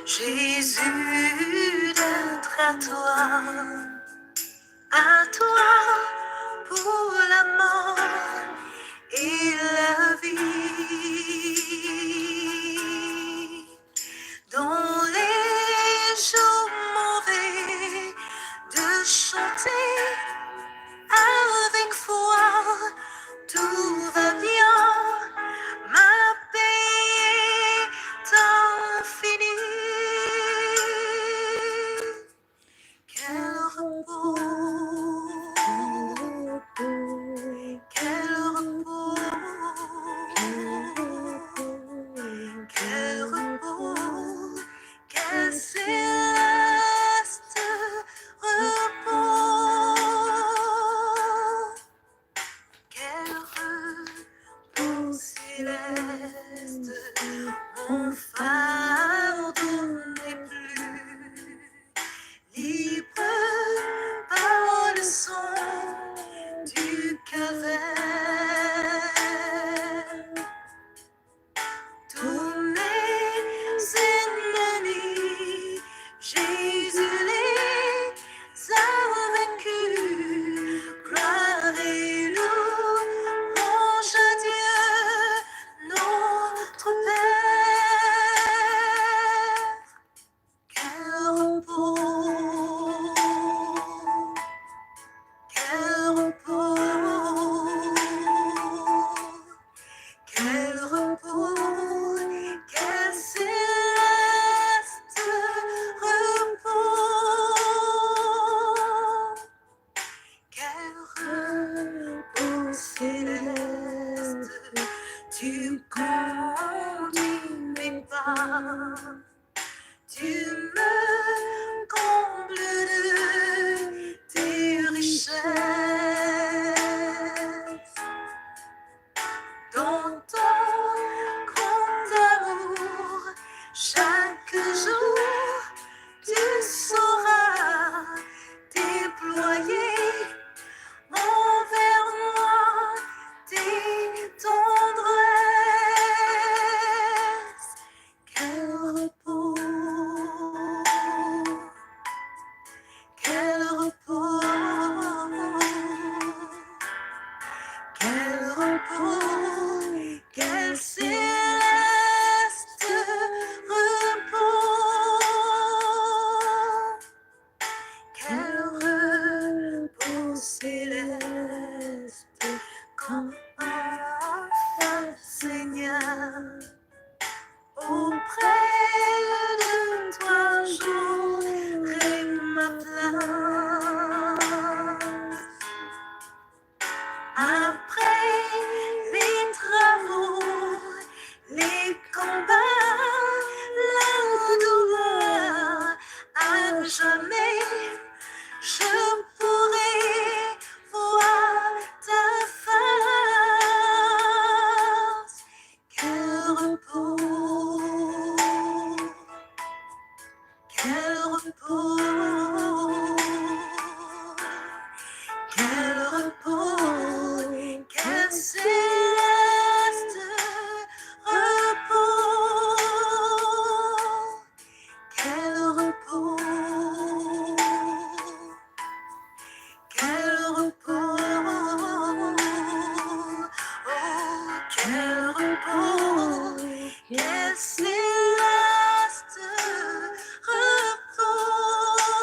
Jésus, d'être à toi, à toi pour la mort et la vie. Dans les jours mauvais, de chanter avec foi, tout va bien, ma paix est infinie. Quel repos, quel repos, quel repos, quel céleste repos, quel repos céleste, mon fardeau n'est plus libre par le sang du calvaire. Tous mes ennemis, Jésus les a vaincus. Gloire et louange à Dieu, notre Père. Quel repos, quel repos, quel repos, quel céleste repos, quel repos céleste, tu conduis mes pas. Tu me combles de tes richesses. Dans ton grand amour, chaque jour, tu sauras déployer envers moi tes tendresses. Quel repos, quel repos, quel repos, quel céleste repos, quel repos céleste, quand enfin, Seigneur, auprès de toi j'aurai ma place. Après les travaux, les combats, la douleur, à jamais je pourrai voir ta face. Quel repos, quel repos, quel repos, quel céleste repos, quel repos, quel repos, oh, quel repos, quel céleste repos.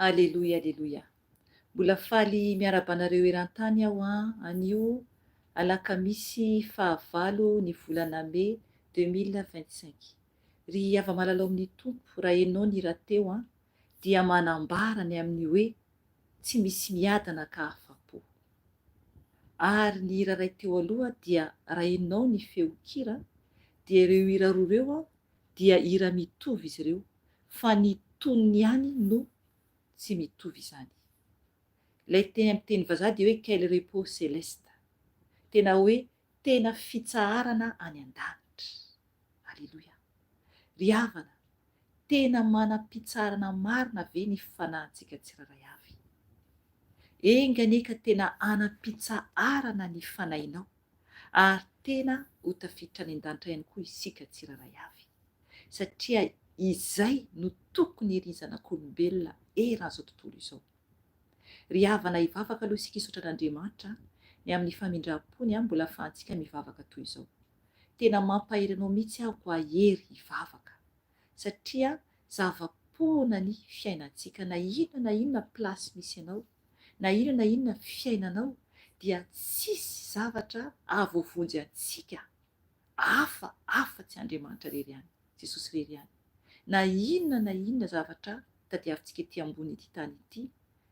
Aleloia aleloia. Mbola faly miarahaba anareo eran-tany aho an, anio alakamisy fahavalo ny volana mey 2025. Ry hava-malalao amin'ny Tompo, raha enao ny hira teo an, dia manambara ny amin'ny hoe tsy misy miadana ka afa-po. Ary ny hira iray teo aloha dia raha enao ny feon-kira dia ireo hira roa ireo an dia hira mitovy izy ireo fa ny tonony ihany no tsy mitovy izany. Ilay teny amin'ny teny vazaha dia hoe quel repos celeste. Tena hoe tena fitsaharana any an-danitra. Aleloia. Ry havana, tena manam-pitsaharana marina ve ny fanahintsika tsirairay avy? Enga anie ka tena hanam-pitsaharana ny fanahinao ary tena ho tafiditra any an-danitra ihany koa isika tsirairay avy. Satria izay no tokony irin'ny zanak'olombelona eran'izao tontolo izao. Ry havana hivavaka aloha isika hisaotra an'Andriamanitra ny amin'ny famindram-pony mbola afahantsika mivavaka toy izao. Tena mampahery anao mihitsy aho koa hery hivavaka satria zava-poana ny fiainantsika na inona na inona place misy anao na inona na inona fiainanao dia tsisy zavatra ahavoavonjy antsika hafa afa tsy Andriamanitra irery ihany, Jesosy irery ihany. Na inona na inona zavatra tadiavintsika ety ambonin'ity tany ity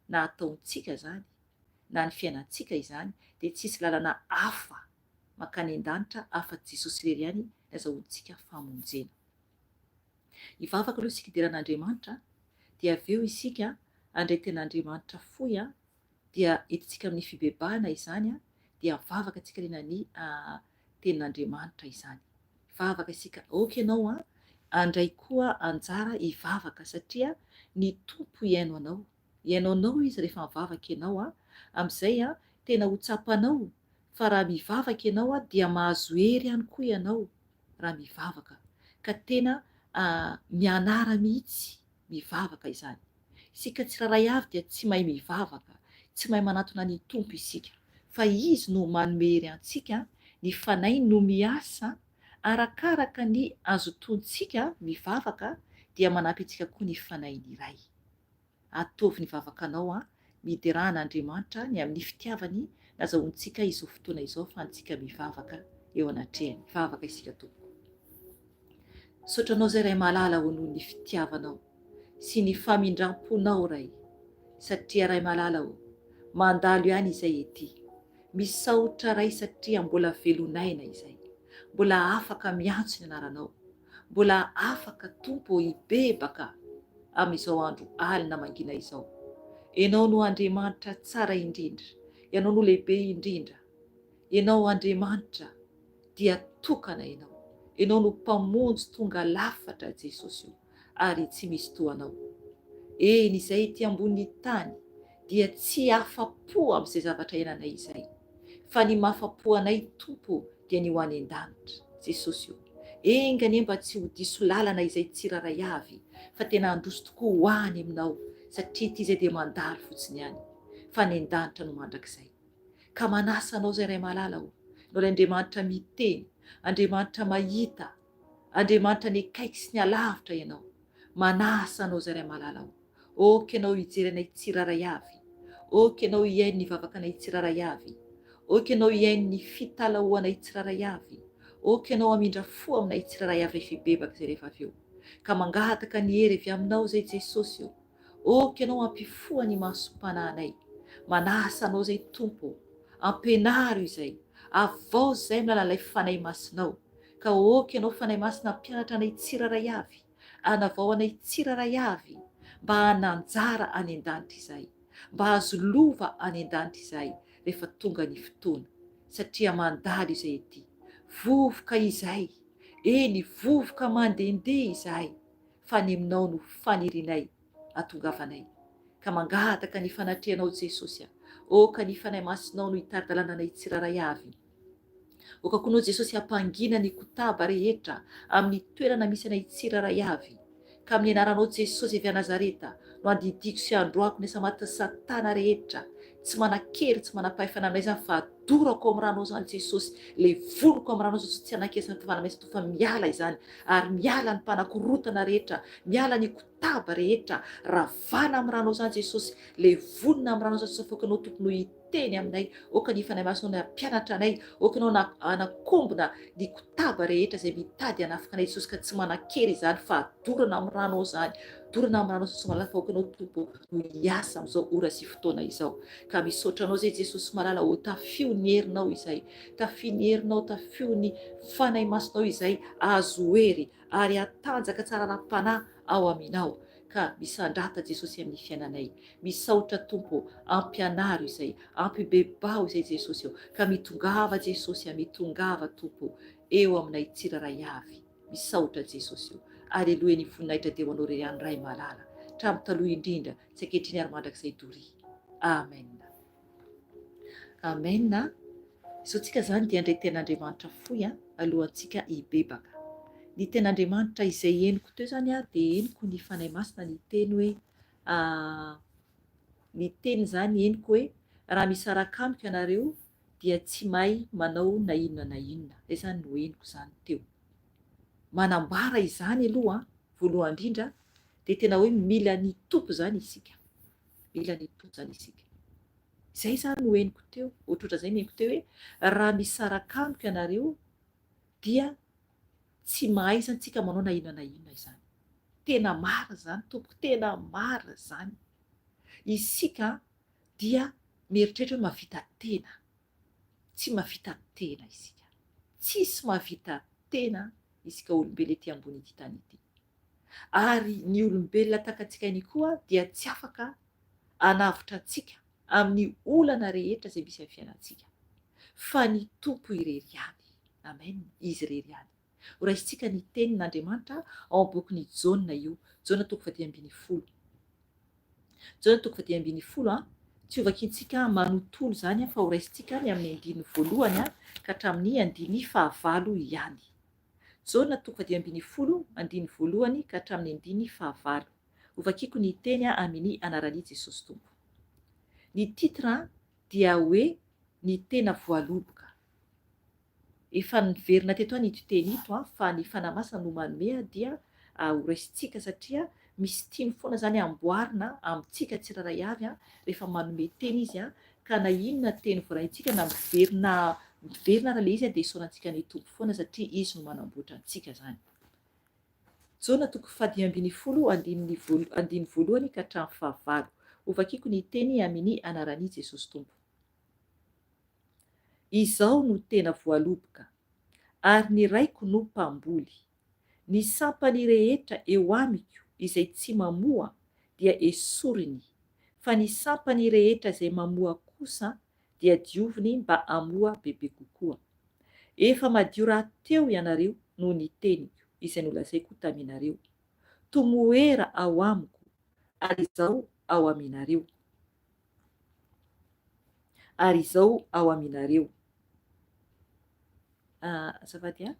na ataontsika izany na ny fiainantsika izany dia tsisy lalana hafa mankany an-danitra afa-tsy Jesosy irery ihany ny azahoantsika famonjena. Hivavaka aloha isika hidera an'Andriamanitra dia avy eo isika handray ten'Andriamanitra fohy dia entintsika amin'ny fibebahana izany dia mivavaka antsika liana ny tenin'Andriamanitra izany. Hivavaka isika. Aoka ianao handray koa anjara hivavaka satria ny Tompo hihaino anao. Hihaino anao Izy rehefa mivavaka ianao. Amin'izay tena ho tsapanao fa raha mivavaka ianao dia mahazo hery ihany koa ianao raha mivavaka. Ka tena. Mianara mihitsy mivavaka izany. Isika tsirairay avy dia tsy mahay mivavaka, tsy mahay manatona ny Tompo isika, fa Izy no manome hery antsika, ny Fanahiny no miasa, arakaraka ny azotoantsika mivavaka dia manampy antsika koa ny Fanahiny Ray. Ataovy ny vavakanao an, miderà an'Andriamanitra ny amin'ny fitiavany nazahoantsika izao fotoana izao afahantsika mivavaka eo anatrehany. Hivavaka isika tompoko. Misaotra anao izay Ray malala o noho ny fitiavanao sy ny famindram-ponao Ray satria Ray malala o mandalo ihany izay ety. Misaotra Ray satria mbola velon'aina izay. Mbola afaka miantso ny anaranao. Mbola afaka Tompo ô hibebaka amin'izao andro alina mangina izao. Ianao no Andriamanitra tsara indrindra, Ianao no lehibe indrindra. Ianao Andriamanitra dia tokana Ianao. Ianao no Mpamonjy tonga lafatra Jesosy o, ary tsy misy toa Anao. Eny izay ety ambonin'ny tany dia tsy afa-po amin'izay zavatra iainanay izay. Fa ny mahafa-po anay Tompo dia ny ho any an-danitra. Jesosy o! Enga anie mba tsy ho diso lalana izay tsirairay avy fa tena handroso tokoa ho any Aminao satria ity izay dia mandalo fotsiny ihany fa any an-danitra no mandrakizay. Ka manasa Anao izay Ray malala o! Ianao ilay Andriamanitra miteny, Andriamanitra mahita, Andriamanitra ny akaiky sy ny alavitra Ianao. Manasa Anao izay Ray malala o! Ok ianao hijery anay tsirairay avy. Ok ianao hihaino ny vavakanay tsirairay avy. Ok ianao hihaino ny fitalahoanay tsirairay avy. Ok ianao hamindra fo aminay tsirairay avy rehefa hibebaka izay rehefa avy eo. Ka mangataka ny hery avy aminao izay Jesosy o. Ok ianao hampifoha ny masom-panahinay. Manasa anao izay Tompo o. Ampianaro izay. Avaozy izay amin'ny alalan'ilay Fanahy Masinao. Ka ok ianao Fanahy Masina hampianatra anay tsirairay avy. Anavao anay tsirairay avy mba hananjara any an-danitra izahay, mba hahazo lova any an-danitra izahay rehefa tonga ny fotoana, satria mandalo izay ety. Vovoka izahay, eny vovoka mandehandeha izahay, fa any aminao no fanirianay atongavanay. Ka mangataka ny fanatrehanao Jesosy a, aoka ny Fanahy Masinao no hitari-dalana anay tsirairay avy. Aoka koa anao Jesosy hampangina ny kotaba rehetra amin'ny toerana misy anay tsirairay avy. Ka amin'ny anaranao Jesosy avy Nazareta no andidiako sy androako ny asa matin'i satana rehetra. Tsy manan-kery, tsy manam-pahefana aminay izany fa adorako amin'ny ranao izany Jesosy. Levoniko amin'ny ranao Jesosy tsy hanan-kery sy manam-pahefana aminay fa miala izany ary miala ny mpanakorotana rehetra, miala ny kotaba rehetra. Ravana amin'ny ranao izany Jesosy, levonina amin'ny ranao Jesosy afoaka anao Tompo no Teny aminay, aoka ny Fanahy Masina no hampianatra anay, aoka Ianao hanakombona ny kotaba rehetra izay mitady hanafika anay Jesosy ka tsy manan-kery izany fa dorana amin'ny ranao izany, dorana amin'ny ranao Jesosy malala fa aoka Ianao Tompo no hiasa amin'izao ora sy fotoana izao. Ka misaotra Anao izay Jesosy malala ô, tafio ny herinao izay, tafio ny herinao, tafio ny Fanahy Masinao izay azo hery ary hatanjaka tsara ara-panahy ao aminao. Ka misandrata Jesosy amin'ny fiainanay. Misaotra Tompo ô, ampianaro izay, ampibebaho izay Jesosy ô, ka mitongava Jesosy a, mitongava Tompo ô, eo aminay tsirairay avy. Misaotra Jesosy ô. Aleloia ny voninahitra dia ho Anao irery ihany Ray malala, hatramin'ny taloha indrindra, sy ankehitriny ary mandrakizay doria. Amen. Amen a! Izao tsika izany dia handray tenin'Andriamanitra fohy a, alohantsika hibebaka. Ny tenin'Andriamanitra izay henoko teo izany a, dia henoko ny Fanahy Masina niteny hoe, niteny izany henoko hoe, raha misaraka amiko ianareo dia tsy mahay manao na inona na inona. Izay izany no henoko izany teo. Manambara izany aloha voalohany indrindra dia tena hoe mila ny Tompo izany isika. Mila ny Tompo izany isika. Izay izany no henoko teo, ohatrohatran'izay no henoko teo hoe raha misaraka amiko ianareo dia tsy mahay izany tsika manao na inona na inona izany. Tena marina izany tompoko, tena marina izany. Isika dia mieritreritra hoe mahavita tena. Tsy mahavita tena isika. Tsisy mahavita tena isika olombelona ety ambony ity tany ity. Ary ny olombelona tahaka antsika ihany koa dia tsy afaka hanavotra antsika amin'ny olana rehetra izay misy amin'ny fiainantsika. Fa ny Tompo irery ihany. Amen. Izy irery ihany. Ho raisintsika ny tenin'Andriamanitra ao amin'ny bokin'i Jaona io. Jaona toko fahadimy ambin'ny folo. Jaona toko fahadimy ambin'ny folo an. Tsy hovakintsika manontolo izany fa ho raisintsika ny amin'ny andininy voalohany ka hatramin'ny andininy fahavalo ihany. Jaona toko fahadimy ambin'ny folo, andininy voalohany ka hatramin'ny andininy fahavalo. Hovakiko ny teny amini anaran'i Jesosy Tompo. Ny titre dia hoe ny tena voaloboka. Efa niverina teto ihany ito teny ito fa ny Fanahy Masina no manome dia ho raisintsika satria misy tiany foana izany amboarina amintsika tsirairay avy rehefa manome teny izy ka na inona teny voaraintsika na miverina miverina ara ilay izy dia isaorantsika ny Tompo foana satria izy no manamboatra antsika izany. Jaona toko fahadimy ambin'ny folo andininy andininy voalohany ka hatramin'ny fahavalo. Hovakiko ny teny amini anaran'i Jesosy Tompo. Izaho no tena voaloboka, ary ny Raiko no mpamboly. Ny sampany rehetra eo amiko izay tsy mamoa dia esoriny, fa ny sampany rehetra izay mamoa kosa dia dioviny mba hamoa bebe kokoa. Efa madio rahateo ianareo noho ny teniko izay nolazaiko taminareo. Tomoera ao amiko, ary Izaho ao aminareo. Ary izao ao aminareo. Ah, azafady an.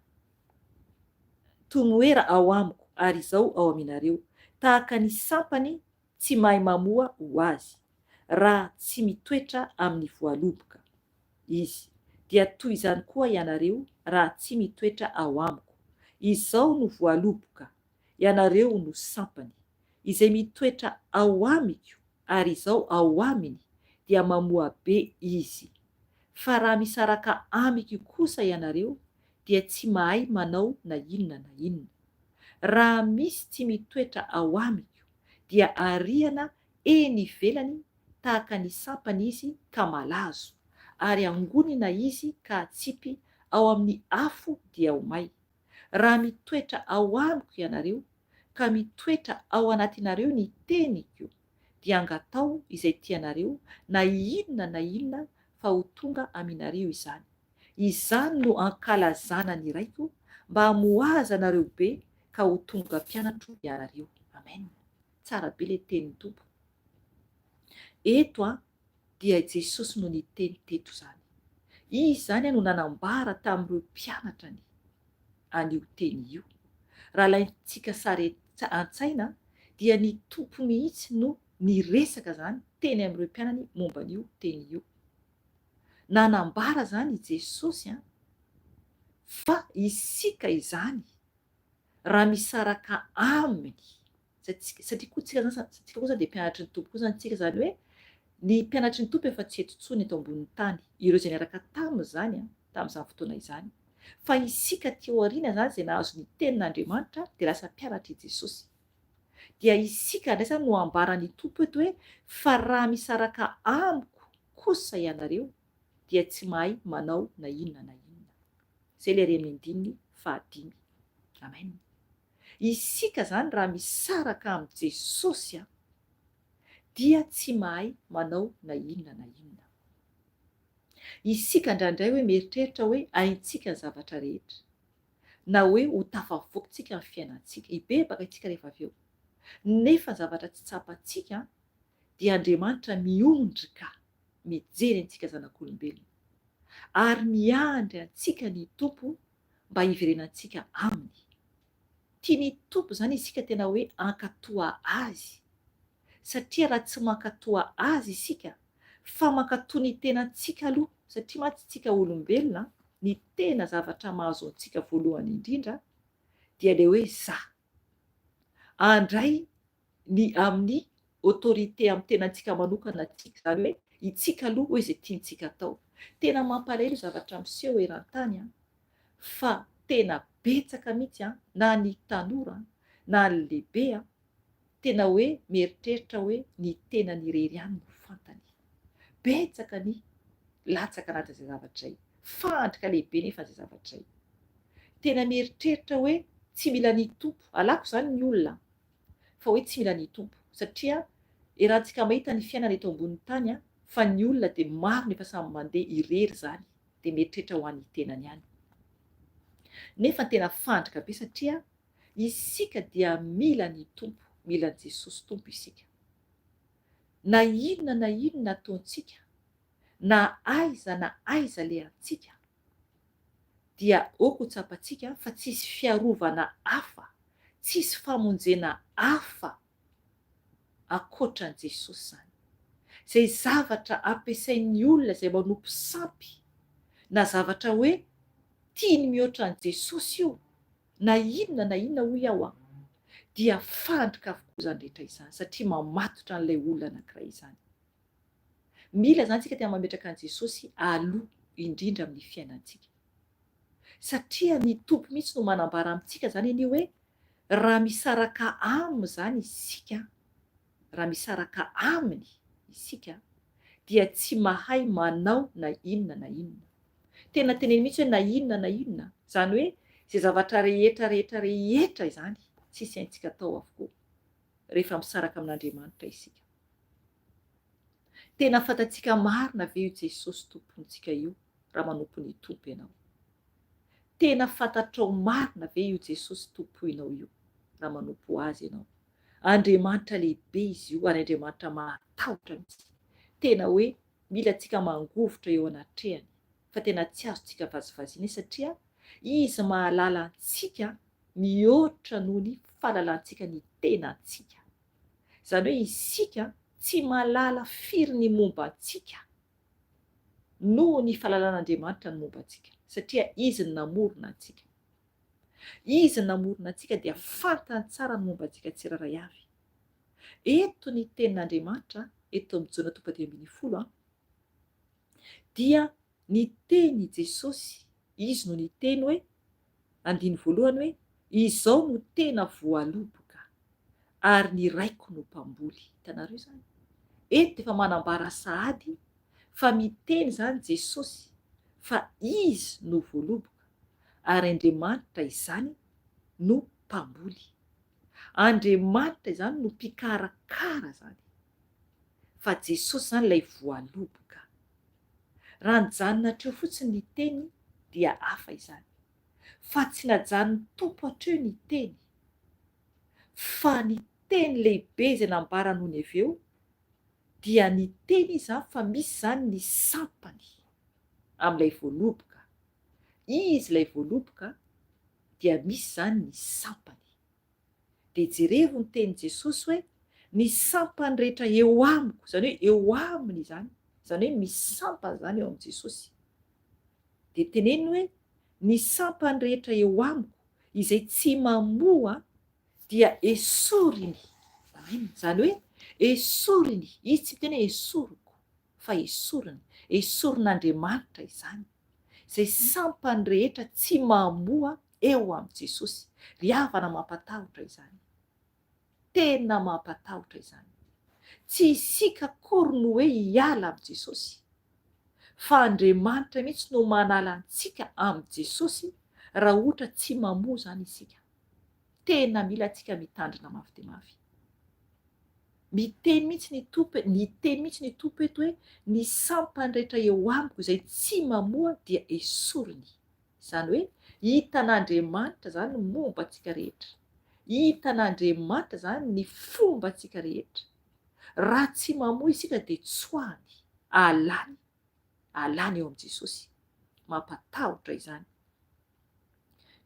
Tomoera ao amiko, ary izao ao aminareo, tahaka ny sampany tsy mahay mamoa ho azy, raha tsy mitoetra amin'ny voaloboka izy, dia toy izany koa ianareo raha tsy mitoetra ao amiko. Izao no voaloboka, ianareo no sampany. Izay mitoetra ao amiko ary izao ao aminy, dia mamoa be izy. Fa raha misaraka amiko kosa ianareo, dia tsy mahay manao na inona na inona. Raha misy tsy mitoetra ao amiko, dia ariana eny ivelany tahaka ny sampana izy ka malazo, ary angonina izy ka atsipy ao amin'ny afo dia ho may. Raha mitoetra ao amiko ianareo, ka mitoetra ao anatinareo ny teniko, dia angataho izay tianareo, na inona na inona, fa ho tonga aminareo izany. Izany no ankalazana ny Raiko, mba hamohazanareo be ka ho tonga mpianatro ianareo. Amen. Tsara be le tenin'ny Tompo. Eto an, dia Jesosy no niteny teto izany. Izy izany no nanambara tamin'ireo mpianatrany an'io teny io. Raha alaintsika sary an-tsaina dia ny Tompo mihitsy no niresaka izany teny amin'ireo mpianany momba an'io teny io. Nanambara izany i Jesosy fa isika izany raha misaraka Aminy, satria koa tsika zany, tsika koa zany dia mpianatry ny Tompo koa zany tsika, izany hoe ny mpianatry ny Tompo efa tsy eto intsony eto ambonin'ny tany, ireo izay niaraka taminy izany an, tamin'izany fotoana izany, fa isika aty aoriana izany izay nahazo ny tenin'Andriamanitra dia lasa mpianatr'i Jesosy. Dia isika indray izany no ambaran'ny Tompo eto hoe fa raha misaraka amiko kosa ianareo dia tsy mahay manao na inona na inona. Izay ilay ary amin'ny andininy fahadimy. Amen. Isika izany raha misaraka amin'i Jesosy dia tsy mahay manao na inona na inona. Isika indraindray hoe mieritreritra hoe haintsika ny zavatra rehetra, na hoe ho tafavoakintsika ny fiainantsika, hibebaka isika rehefa avy eo. Nefa ny zavatra tsy tsapantsika dia Andriamanitra miondrika mijery antsika zanak'olombelona. Ary miandry antsika ny Tompo mba hiverenantsika Aminy. Tian'ny Tompo izany isika tena hoe hankatoa Azy. Satria raha tsy mankatoa Azy isika, fa mankatoa ny tenantsika aloha, satria mantsy tsika olombelona, ny tena zavatra mahazo antsika voalohany indrindra dia ilay hoe za. Handray ny amin'ny autorité amin'ny tenantsika manokana tsika, izany hoe itsika aloha hoe izay tiantsika atao. Tena mampalahelo zavatra miseho eran-tany an, fa tena betsaka mihitsy an, na ny tanora na ny lehibe an, tena hoe mieritreritra hoe ny tenany irery ihany no fantany. Betsaka ny latsaka anatin'izay zavatra izay. Fandrika lehibe nefa izay zavatra izay. Tena mieritreritra hoe tsy mila ny Tompo. Alako izany ny olona fa hoe tsy mila ny Tompo. Satria erantsika mahita ny fiainana eto ambonin'ny tany fa ny olona dia maro no efa samy mandeha irery izany dia mieritreritra ho an'ny tenany ihany. Nefa tena fandrika be satria isika dia mila ny Tompo, mila an'i Jesosy Tompo isika. Na inona na inona ataontsika, na aiza na aiza alehantsika. Dia ok ho tsapantsika fa tsisy fiarovana hafa, tsisy famonjena hafa ankoatra an'i Jesosy izany. Izay zavatra ampiasain'ny olona izay manompo sampy na zavatra hoe tiany mihoatra an'i Jesosy io na inona na inona hoy aho an, dia fandrika avokoa izany rehetra izany satria mamatotra an'ilay olona anankiray izany. Mila izany isika tena mametraka an'i Jesosy aloha indrindra amin'ny fiainantsika. Satria ny Tompo mihitsy no manambara amintsika izany anie hoe raha misaraka Aminy izany isika, raha misaraka Aminy isika dia tsy mahay manao na inona na inona. Tena teneno mihitsy hoe na inona na inona, izany hoe izay zavatra rehetra rehetra rehetra izany tsisy haintsika atao avokoa rehefa misaraka amin'Andriamanitra isika. Tena fantatsika marina ve io Jesosy Tompontsika io raha manompo ny Tompo ianao? Tena fantatrao marina ve io Jesosy tompoinao io raha manompo Azy ianao? Andriamanitra lehibe Izy io ary Andriamanitra mahatahotra mihitsy. Tena hoe mila antsika mangovitra eo anatrehany fa tena tsy azontsika vazivaziana Izy satria Izy mahalala antsika mihoatra noho ny fahalalantsika ny tenantsika. Izany hoe isika tsy mahalala firy ny momba antsika noho ny fahalalan'Andriamanitra ny momba antsika satria Izy no namorona antsika. Izy namorona antsika dia fantany tsara ny momba antsika tsirairay avy. Eto ny tenin'Andriamanitra, eto amin'ny Jona toko faha-15 dia niteny i Jesosy, Izy no niteny hoe, andininy voalohany hoe, Izao no tena voaloboka, ary ny Raiko no mpamboly. Hitanareo izany? Eto dia efa manambara sahady fa miteny izany Jesosy fa Izy no voaloboka, ary Andriamanitra izany no mpamboly. Andriamanitra izany no mpikarakara izany. Fa Jesosy izany ilay voaloboka. Raha nijanona hatreo fotsiny ny teny dia hafa izany. Fa tsy najanon'ny Tompo hatreo ny teny. Fa ny teny lehibe izay nambara nony avy eo dia niteny izy izany fa misy izany ny sampany amin'ilay voaloboka. Izy ilay voaloboka dia misy izany ny sampany. Dia jerevo ny tenin'i Jesosy hoe, ny sampany rehetra eo amiko, izany hoe eo aminy izany, izany hoe misy sampany izany eo amin'i Jesosy. Dia teneniny hoe, ny sampany rehetra eo amiko izay tsy mamoa dia esoriny. Amen. Izany hoe esoriny, izy tsy miteny hoe esoriko, fa esoriny, esorin'Andriamanitra izany. Izay sampany rehetra tsy mamoa eo amin'i Jesosy. Ry havana mampatahotra izany. Tena mampatahotra izany. Tsy isika akory no hoe hiala amin'i Jesosy. Fa Andriamanitra mihitsy no manala antsika amin'i Jesosy raha ohatra tsy mamoa izany isika. Tena mila antsika mitandrina mafy dia mafy. Miteny mihitsy ny Tompo, niteny mihitsy ny Tompo eto hoe ny sampany rehetra eo amiko izay tsy mamoa dia esoriny. Izany hoe hitan'Andriamanitra izany ny momba antsika rehetra. Hitan'Andriamanitra izany ny fombantsika rehetra. Raha tsy mamoa isika dia tsoahany, alany, alany eo amin'i Jesosy. Mampatahotra izany.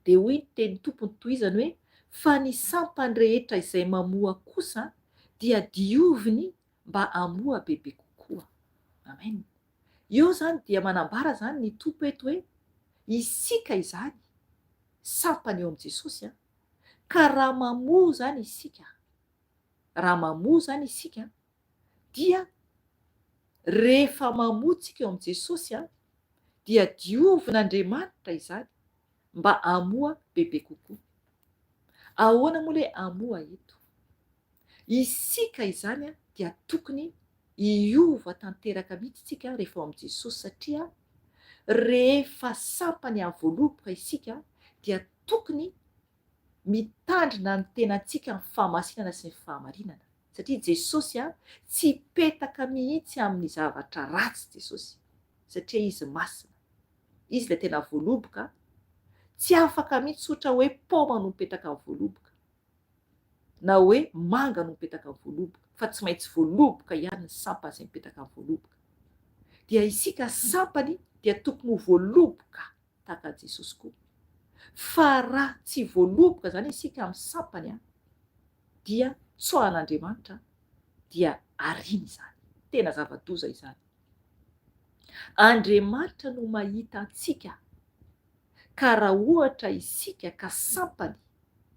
Dia hoy ny tenin'ny Tompo notohizany hoe, Fa ny sampany rehetra izay mamoa kosa dia dioviny mba hamoa bebe kokoa. Amen. Eo izany dia manambara izany ny Tompo eto hoe isika izany sampany eo amin'i Jesosy an, ka raha mamoa izany isika, raha mamoa izany isika dia rehefa mamoa tsika eo amin'i Jesosy an, dia diovin'Andriamanitra izany mba hamoa bebe kokoa. Ahoana moa ilay hamoa eto? Isika izany dia tokony hiova tanteraka mihitsy tsika rehefa ao amin'i Jesosy satria rehefa sampany amin'ny voaloboka isika dia tokony mitandrina ny tenantsika amin'ny fahamasinana sy ny fahamarinana satria Jesosy tsy hipetaka mihitsy amin'ny zavatra ratsy Jesosy satria Izy masina Izy ilay tena voaloboka tsy afaka mihitsy ohatra hoe paoma no mipetaka amin'ny voaloboka na hoe manga no mipetaka amin'ny voaloboka fa tsy maintsy voaloboka ihany ny sampany izay mipetaka amin'ny voaloboka dia isika sampany dia tokony ho voaloboka. tahaka an'i Jesosy koa. Fa raha tsy voaloboka izany isika amin'ny sampany dia tsoahan'Andriamanitra dia ariany izany. Tena zava-doza izany. Andriamanitra no mahita antsika ka raha ohatra isika ka sampany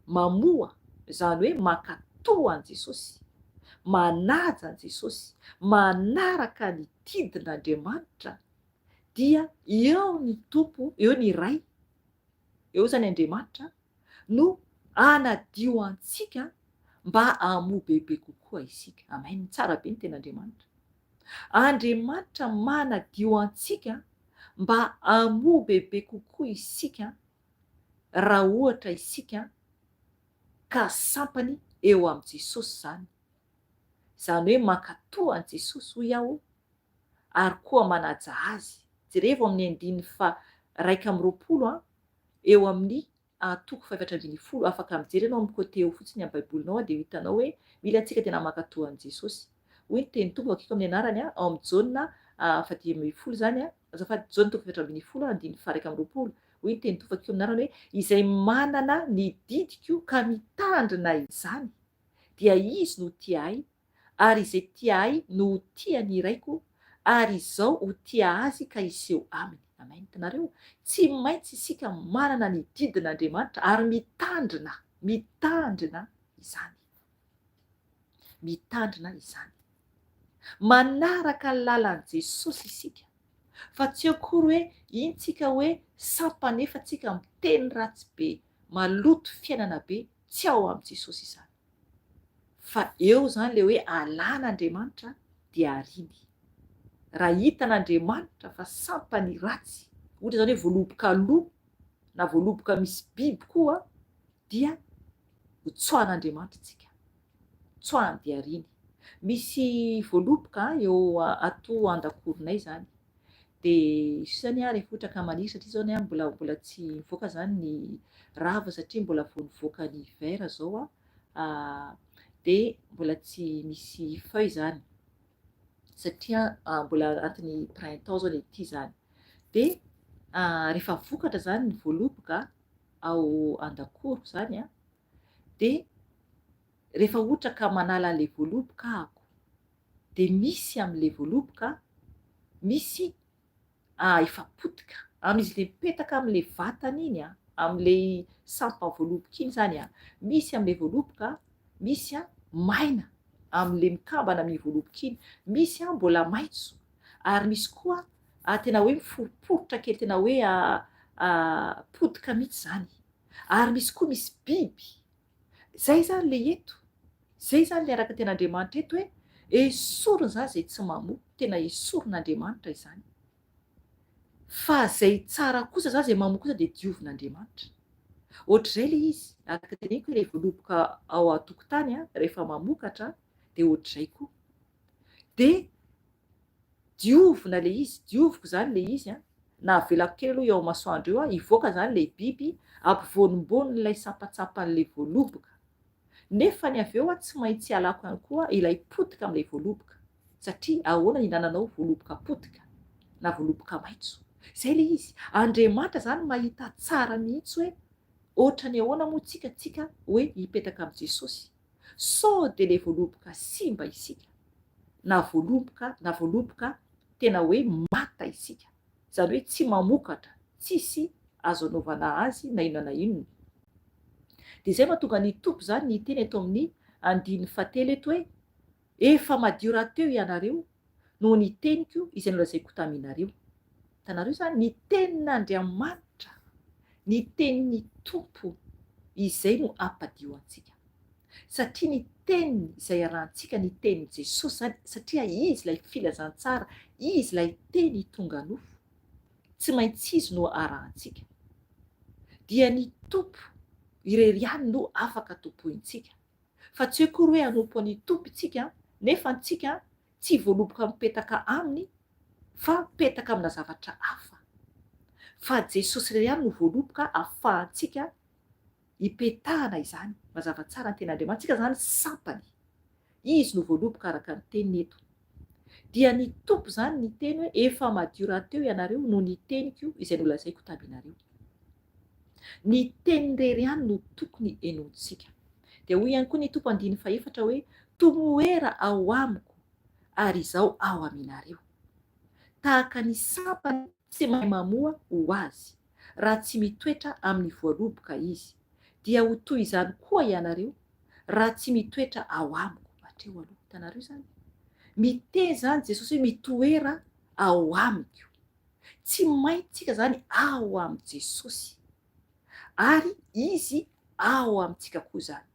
mamoa, izany hoe mankatò an'i Jesosy, manaja an'i Jesosy, manaraka ny didin'Andriamanitra dia eo ny Tompo, eo ny Ray, eo izany Andriamanitra no hanadio antsika mba hamoa bebe kokoa isika. Amen. Tsara be ny tenin'Andriamanitra. Andriamanitra manadio antsika mba hamoa bebe kokoa isika raha ohatra isika ka sampany eo amin'i Jesosy izany. Izany hoe mankatò an'i Jesosy hoy aho ary koa manaja azy. Jerevo amin'ny andininy faha 21 an, eo amin'ny toko faha 14. Afaka mijery ianao amin'ny côté eo fotsiny amin'ny baibolinao dia ho hitanao hoe mila antsika tena mankatò an'i Jesosy. Hoy ny tenin'ny Tompo, vakiko amin'ny anarany ao amin'ny Jaona faha 15 izany, azafady, Jaona toko faha 14 andininy faha 21. Hoy ny tenin'ny Tompo, vakiko amin'ny anarany hoe, Izay manana ny didiko ka mitandrina izany, dia izy no tia ahy, ary izay tia ahy no ho tia ny Raiko, ary Izaho ho tia azy ka hiseho aminy. Amen. Hitanareo? Tsy maintsy isika manana ny didin'Andriamanitra ary mitandrina, mitandrina izany. Mitandrina izany. Manaraka ny lalan'i Jesosy isika. Fa tsy akory hoe iny tsika hoe sampanefa tsika miteny ratsy be, maloto fiainana be, tsy ao amin'i Jesosy izany. Fa eo izany ilay hoe alan'Andriamanitra dia ariany. Raha hitan'Andriamanitra fa sampany ratsy, ohatra izany hoe voaloboka lo na voaloboka misy biby koa dia ho tsoahan'Andriamanitra isika. Tsoahany dia ariany. Misy voaloboka eo ato andakoronay izany. Dia izy io izany rehefa ohatra ka maniry satria izao ny mbola mbola tsy mivoaka izany ny rava satria mbola vao nivoaka ny hiver izao dia mbola tsy misy feuille izany satria mbola anatin'ny printemps izao ny aty izany. Dia rehefa vokatra izany ny voaloboka ao an-dakoro izany dia rehefa ohatra ka manala an'ilay voaloboka ahako dia misy amin'ilay voaloboka misy efa potika, amin'izy ilay mipetaka amin'ilay vatany iny, amin'ilay sampan'ny voaloboka iny izany, misy amin'ilay voaloboka misy maina amin'ilay mikambana amin'iny voaloboka iny, misy mbola maitso ary misy koa tena hoe miforiporitra kely tena hoe potika mihitsy izany ary misy koa misy biby Zay zany le eto, zay zany le araka ten'Andriamanitra eto hoe esorina zany zay tsy mamoa, tena esorin'Andriamanitra izany. Fa zay tsara kosa zany, zay mamoa kosa dia diovin'Andriamanitra. Ohatr'izay le izy, araka teneniko hoe le voaloboka ao an-tokotany rehefa mamokatra dia ohatr'izay koa. Dia diovina le izy, dioviko zany le izy an, na avelako kely aloha eo amin'ny masoandro eo an, hivoaka zany le biby, ampivonim-bonin'ilay sampantsampan'ilay voaloboka. Nefany avy eo an tsy maintsy alako ihany koa ilay potika amin'ilay voaloboka, satria ahoana ny hinananao voaloboka potika na voaloboka maitso. Zay le izy, Andriamanitra zany mahita tsara mihitsy hoe ohatrany ahoana moa tsika tsika hoe hipetaka amin'i Jesosy. Sao dia le voaloboka simba isika na voaloboka na voaloboka tena hoe mata isika, izany hoe tsy mamokatra, tsisy azo anaovana azy na inona na inona. Dia izay mahatonga ny Tompo izany niteny eto amin'ny andininy fahatelo eto hoe, Efa madio rahateo ianareo noho ny teniko izay nolazaiko taminareo. Hitanareo izany, ny tenin'Andriamanitra, ny tenin'ny Tompo, izay no hampadio antsika. Satria ny teniny izay arahantsika, ny tenin'i Jesosy izany, satria Izy ilay filazantsara, Izy ilay teny tonga nofo, tsy maintsy Izy no arahantsika. Dia ny Tompo irery ihany no afaka tompointsika. Fa tsy hoe akory hoe hanompo an'i Tompo isika nefa antsika tsy voaloboka mipetaka aminy fa mipetaka amina zavatra hafa. Fa Jesosy irery ihany no voaloboka ahafahantsika ipetahana izany. Mazava tsara ny tenin'Andriamanitra. Tsika izany sampany. Izy no voaloboka araka ny teniny eto. Dia ny Tompo izany niteny hoe, Efa madio rahateo ianareo noho ny teniko izay nolazaiko taminareo. Ny teniny irery ihany no tokony henointsika. Dia hoy ihany koa ny Tompo andininy fahefatra hoe, Tomoera ao amiko, ary Izaho ao aminareo. Tahaka ny sampana tsy mahay mamoa ho azy, raha tsy mitoetra amin'ny voaloboka izy, dia ho toy izany koa ianareo, raha tsy mitoetra ao amiko. Hatreo aloha. Hitanareo izany? Miteny izany Jesosy hoe mitoera ao amiko. Tsy maintsy tsika izany ao amin'i Jesosy. Ary Izy ao amintsika koa izany.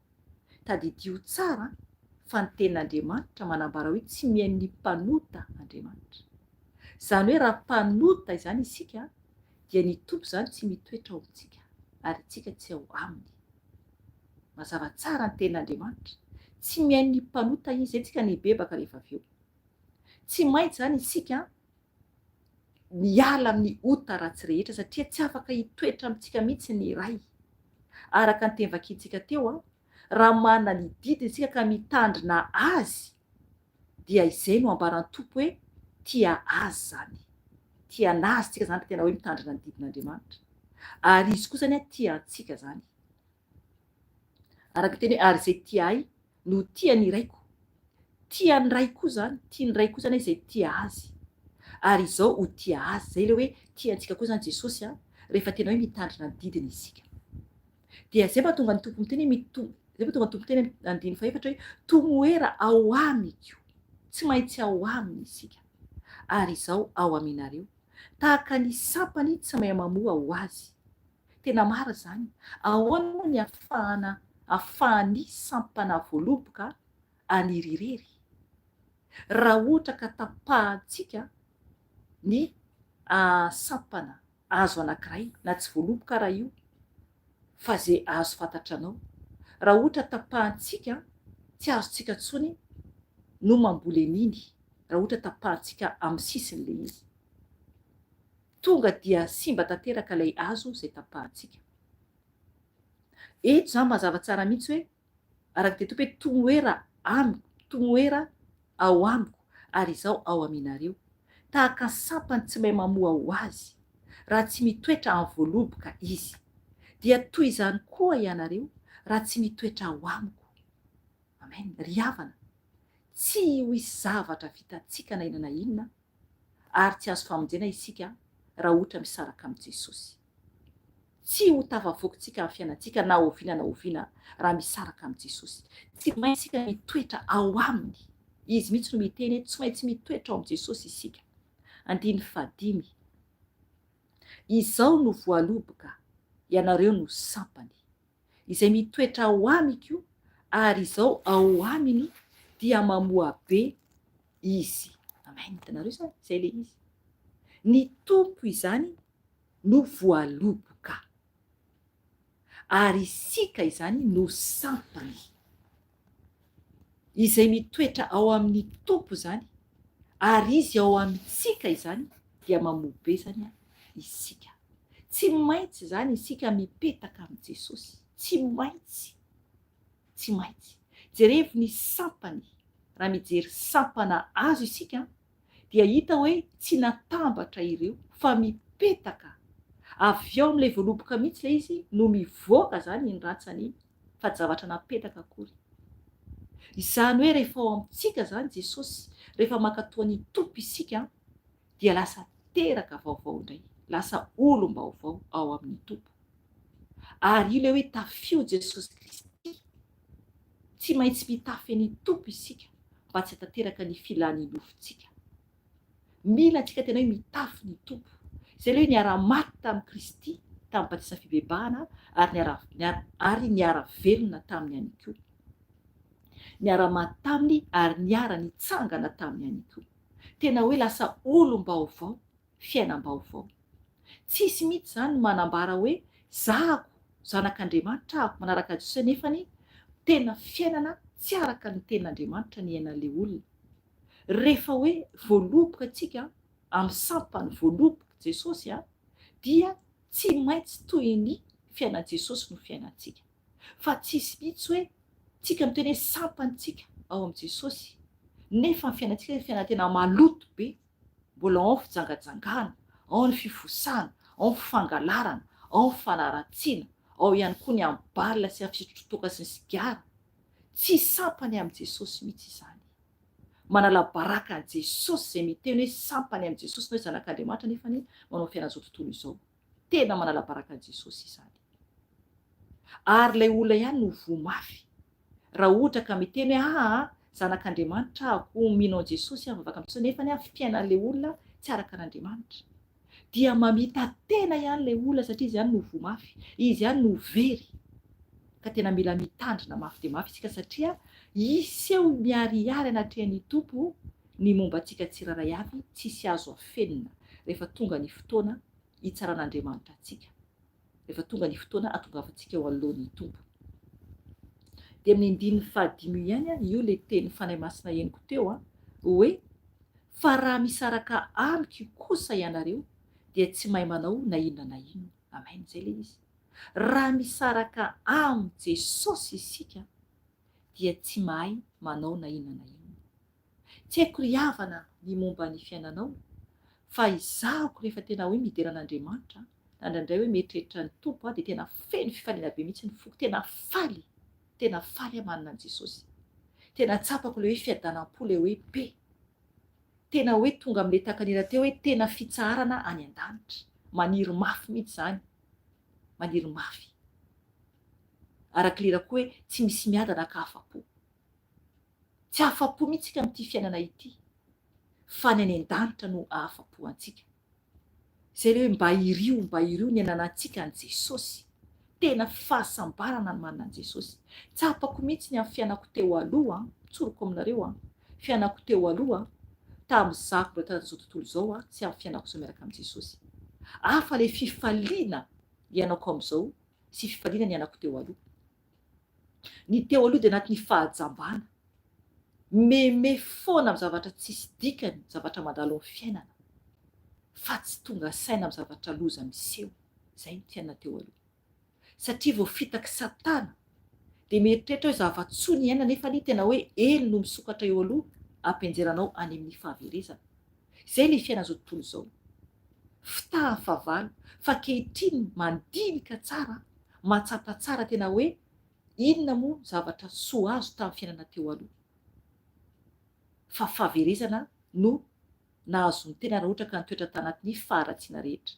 Tadidio tsara fa ny Tenin'Andriamanitra manambara hoe tsy mihaino ny mpanota Andriamanitra. Izany hoe raha mpanota izany isika dia ny Tompo izany tsy mitoetra ao amintsika ary isika tsy ao Aminy. Mazava tsara ny Tenin'Andriamanitra. Tsy mihaino ny mpanota Izy. Izay tsika nibebaka rehefa avy eo. Tsy maintsy izany isika miala amin'ny ota ratsy rehetra satria tsy afaka hitoetra amintsika mihitsy ny Ray. Araka ny teny vakintsika teo, raha manana ny didiny isika ka mitandrina azy dia izay no ambaran'ny Tompo hoe tia azy izany. Tia an'azy tsika izany raha tena hoe mitandrina ny didin'Andriamanitra. Ary izy koa izany tia antsika izany. Araka ny teny hoe ary izay tia ahy no tia ny Raiko. Tia ny Ray koa izany, tia ny Ray koa izany izay tia Azy. Ary izao ho tia Azy. Izay ilay hoe tia antsika koa izany Jesosy an, rehefa tena hoe mitandrina ny didiny isika. Dia izay mahatonga ny Tompo miteny hoe mito, izay mahatonga ny Tompo miteny amin'ny andininy fahefatra hoe tomoera ao amiko. Tsy maintsy ao aminy isika. Ary izao ao aminareo. Tahaka ny sampany tsy mahay mamoa ho azy. Tena marina izany. Ahoana moa ny afahana afahan'ny sampana voaloboka haniry irery? Raha ohatra ka tapahantsika ny sampana hazo anankiray, na tsy voaloboka ara io, fa ze hazo fantatranao, raha ohatra tapahantsika, tsy azontsika intsony no mamboly an'iny, raha ohatra tapahantsika amin'ny sisiny le izy. Tonga dia simba tanteraka ilay hazo izay tapahantsika. Eto izany mazava tsara mihitsy hoe, araka ny Tompo hoe, Tomoera amiko, tomoera ao amiko, ary izaho ao aminareo. Tahaka ny sampany tsy mahay mamoa ho azy, raha tsy mitoetra amin'ny voaloboka izy. Dia toy izany koa ianareo, raha tsy mitoetra ao amiko. Amen. Ry havana, tsy ho hisy zavatra vitantsika na inona na inona ary tsy azo famonjena isika raha ohatra misaraka amin'i Jesosy. Tsy ho tafavoakintsika amin'ny fiainantsika na oviana na oviana raha misaraka amin'i Jesosy. Tsy maintsy isika mitoetra ao Aminy. Izy mihitsy no miteny hoe tsy maintsy mitoetra ao amin'i Jesosy isika. Andininy fahadimy, Izao no voaloboka, ianareo no sampany. Izay mitoetra ao amiko ary izao ao aminy dia mamoa be izy. Amen. Hitanareo izany? Izay ilay izy. Ny Tompo izany no voaloboka. Ary isika izany no sampany. Izay mitoetra ao amin'ny Tompo izany, ary Izy ao amintsika izany, dia mamoa be izany isika. Tsy maintsy izany isika mipetaka amin'i Jesosy. Tsy maintsy. Tsy maintsy. Jerevo ny sampany. Raha mijery sampana hazo isika, dia hita hoe tsy natambatra ireo fa mipetaka. Avy ao amin'ilay voaloboka mihitsy ilay izy no mivoaka izany iny rantsany iny. fa tsy zavatra napetaka akory. Izany hoe rehefa ao amintsika izany Jesosy, rehefa mankatoa ny Tompo isika dia lasa teraka vaovao indray, lasa olom-baovao ao amin'ny Tompo. Ary io ilay hoe tafio Jesosy Kristy. Tsy maintsy mitafy ny Tompo isika mba tsy hatanteraka ny filan'ny nofontsika. Mila antsika tena hoe mitafy ny Tompo. Izay ilay hoe niara-maty tamin'i Kristy tamin'ny batisan'ny fibebahana ary niara ary niara-velona taminy ihany koa. Niara-maty taminy ary niara-nitsangana taminy ihany koa. Tena hoe lasa olom-baovao, fiainam-baovao. Tsisy mihitsy izany ny manambara hoe zahako zanak'Andriamanitra aho manaraka an'i Jesosy nefany tena fiainana tsy araka ny tenin'Andriamanitra ny iainan'ilay olona. Rehefa hoe voaloboka tsika amin'ny sampan'ny voalobok'i Jesosy dia tsy maintsy toy ny fiainan'i Jesosy no fiainantsika. Fa tsisy mihitsy hoe tsika miteny hoe sampantsika ao amin'i Jesosy. Nefa ny fiainantsika dia fiainana tena maloto be. Mbola ao ny fijangajangana, ao ny fifosana, ao ny fangalarana, ao ny fanaratsiana, ao ihany koa ny amin'ny bal sy amin'ny fisotroan-toaka sy ny sigara. Tsy sampany amin'i Jesosy mihitsy izany. Manala baraka an'i Jesosy izay miteny hoe sampany amin'i Jesosy na hoe zanak'Andriamanitra nefa anie manao fiainan'izao tontolo izao. Tena manala baraka an'i Jesosy izany. Ary ilay olona ihany no voa mafy. Raha ohatra ka miteny hoe aa zanak'Andriamanitra aho koa mino an'i Jesosy aho mivavaka amin'i Jesosy nefa anie fiainan'ilay olona tsy araka an'Andriamanitra. Dia mamita-tena ihany ilay olona satria izy ihany no voa mafy, izy ihany no very. Ka tena mila mitandrina mafy dia mafy isika satria hiseho miharihary anatrehan'ny Tompo ny momba antsika tsirairay avy tsisy azo afenina rehefa tonga ny fotoana hitsaran'Andriamanitra antsika. rehefa tonga ny fotoana hatongavantsika eo anoloan'ny Tompo. Dia amin'ny andininy fahadimy io ihany, io ilay tenin'ny Fanahy Masina henoko teo, hoe, Fa raha misaraka amiko kosa ianareo, dia tsy mahay manao na inona na inona. Amen, izay ilay izy. Raha misaraka amin'i Jesosy isika, dia tsy mahay manao na inona na inona. Tsy haiko ry havana ny momba ny fiainanao fa izahako rehefa tena hoe midera an'Andriamanitra na indraindray hoe mieritreritra ny Tompo aho dia tena feno fifaliana be mihitsy ny foko, tena faly, tena faly aho manana an'i Jesosy. Tena tsapako ilay hoe fiadanam-po, ilay hoe paix. Tena hoe tonga amin'ilay takan'ira teo hoe tena fitsaharana any an-danitra. Maniry mafy mihitsy izany, maniry mafy. Araka ilay hira koa hoe tsy misy miadana ka afa-po. Tsy afa-po mihitsy isika amin'ity fiainana ity, fa ny any an-danitra no ahafa-po antsika. Izay ilay hoe mba irio, mba irio ny ananantsika an'i Jesosy. Tena fahasambarana ny manana an'i Jesosy. Tsapako mihitsy ny amin'ny fiainako teo aloha, tsoriko aminareo an, fiainako teo aloha, tamin'izaho mbola tanatin'izao tontolo izao an, sy amin'ny fiainako izao miaraka amin'i Jesosy. Hafa ilay fifaliana iainako amin'izao sy fifaliana niainako teo aloha. Ny teo aloha dia anatin'ny fahajambana. Meme foana amin'ny zavatra tsisy dikany, zavatra mandalo amin'ny fiainana. Fa tsy tonga saina amin'ny zavatra loza miseho. Izay ny fiainana teo aloha. Satria voafitak'i Satana dia mieritreritra hoe zava-tsoa ny iainana nefa anie tena hoe elo no misokatra eo aloha hampianjera anao any amin'ny fahaverezana. Izay ilay fiainan'izao tontolo izao. Fitahan'ny fahavalo. Fa ankehitriny mandinika tsara, mahatsapa tsara tena hoe inona moa ny zavatra soa azo tamin'ny fiainana teo aloha. Fa fahaverezana no nahazo ny tena raha ohatra ka nitoetra tanatin'ny faharatsiana rehetra.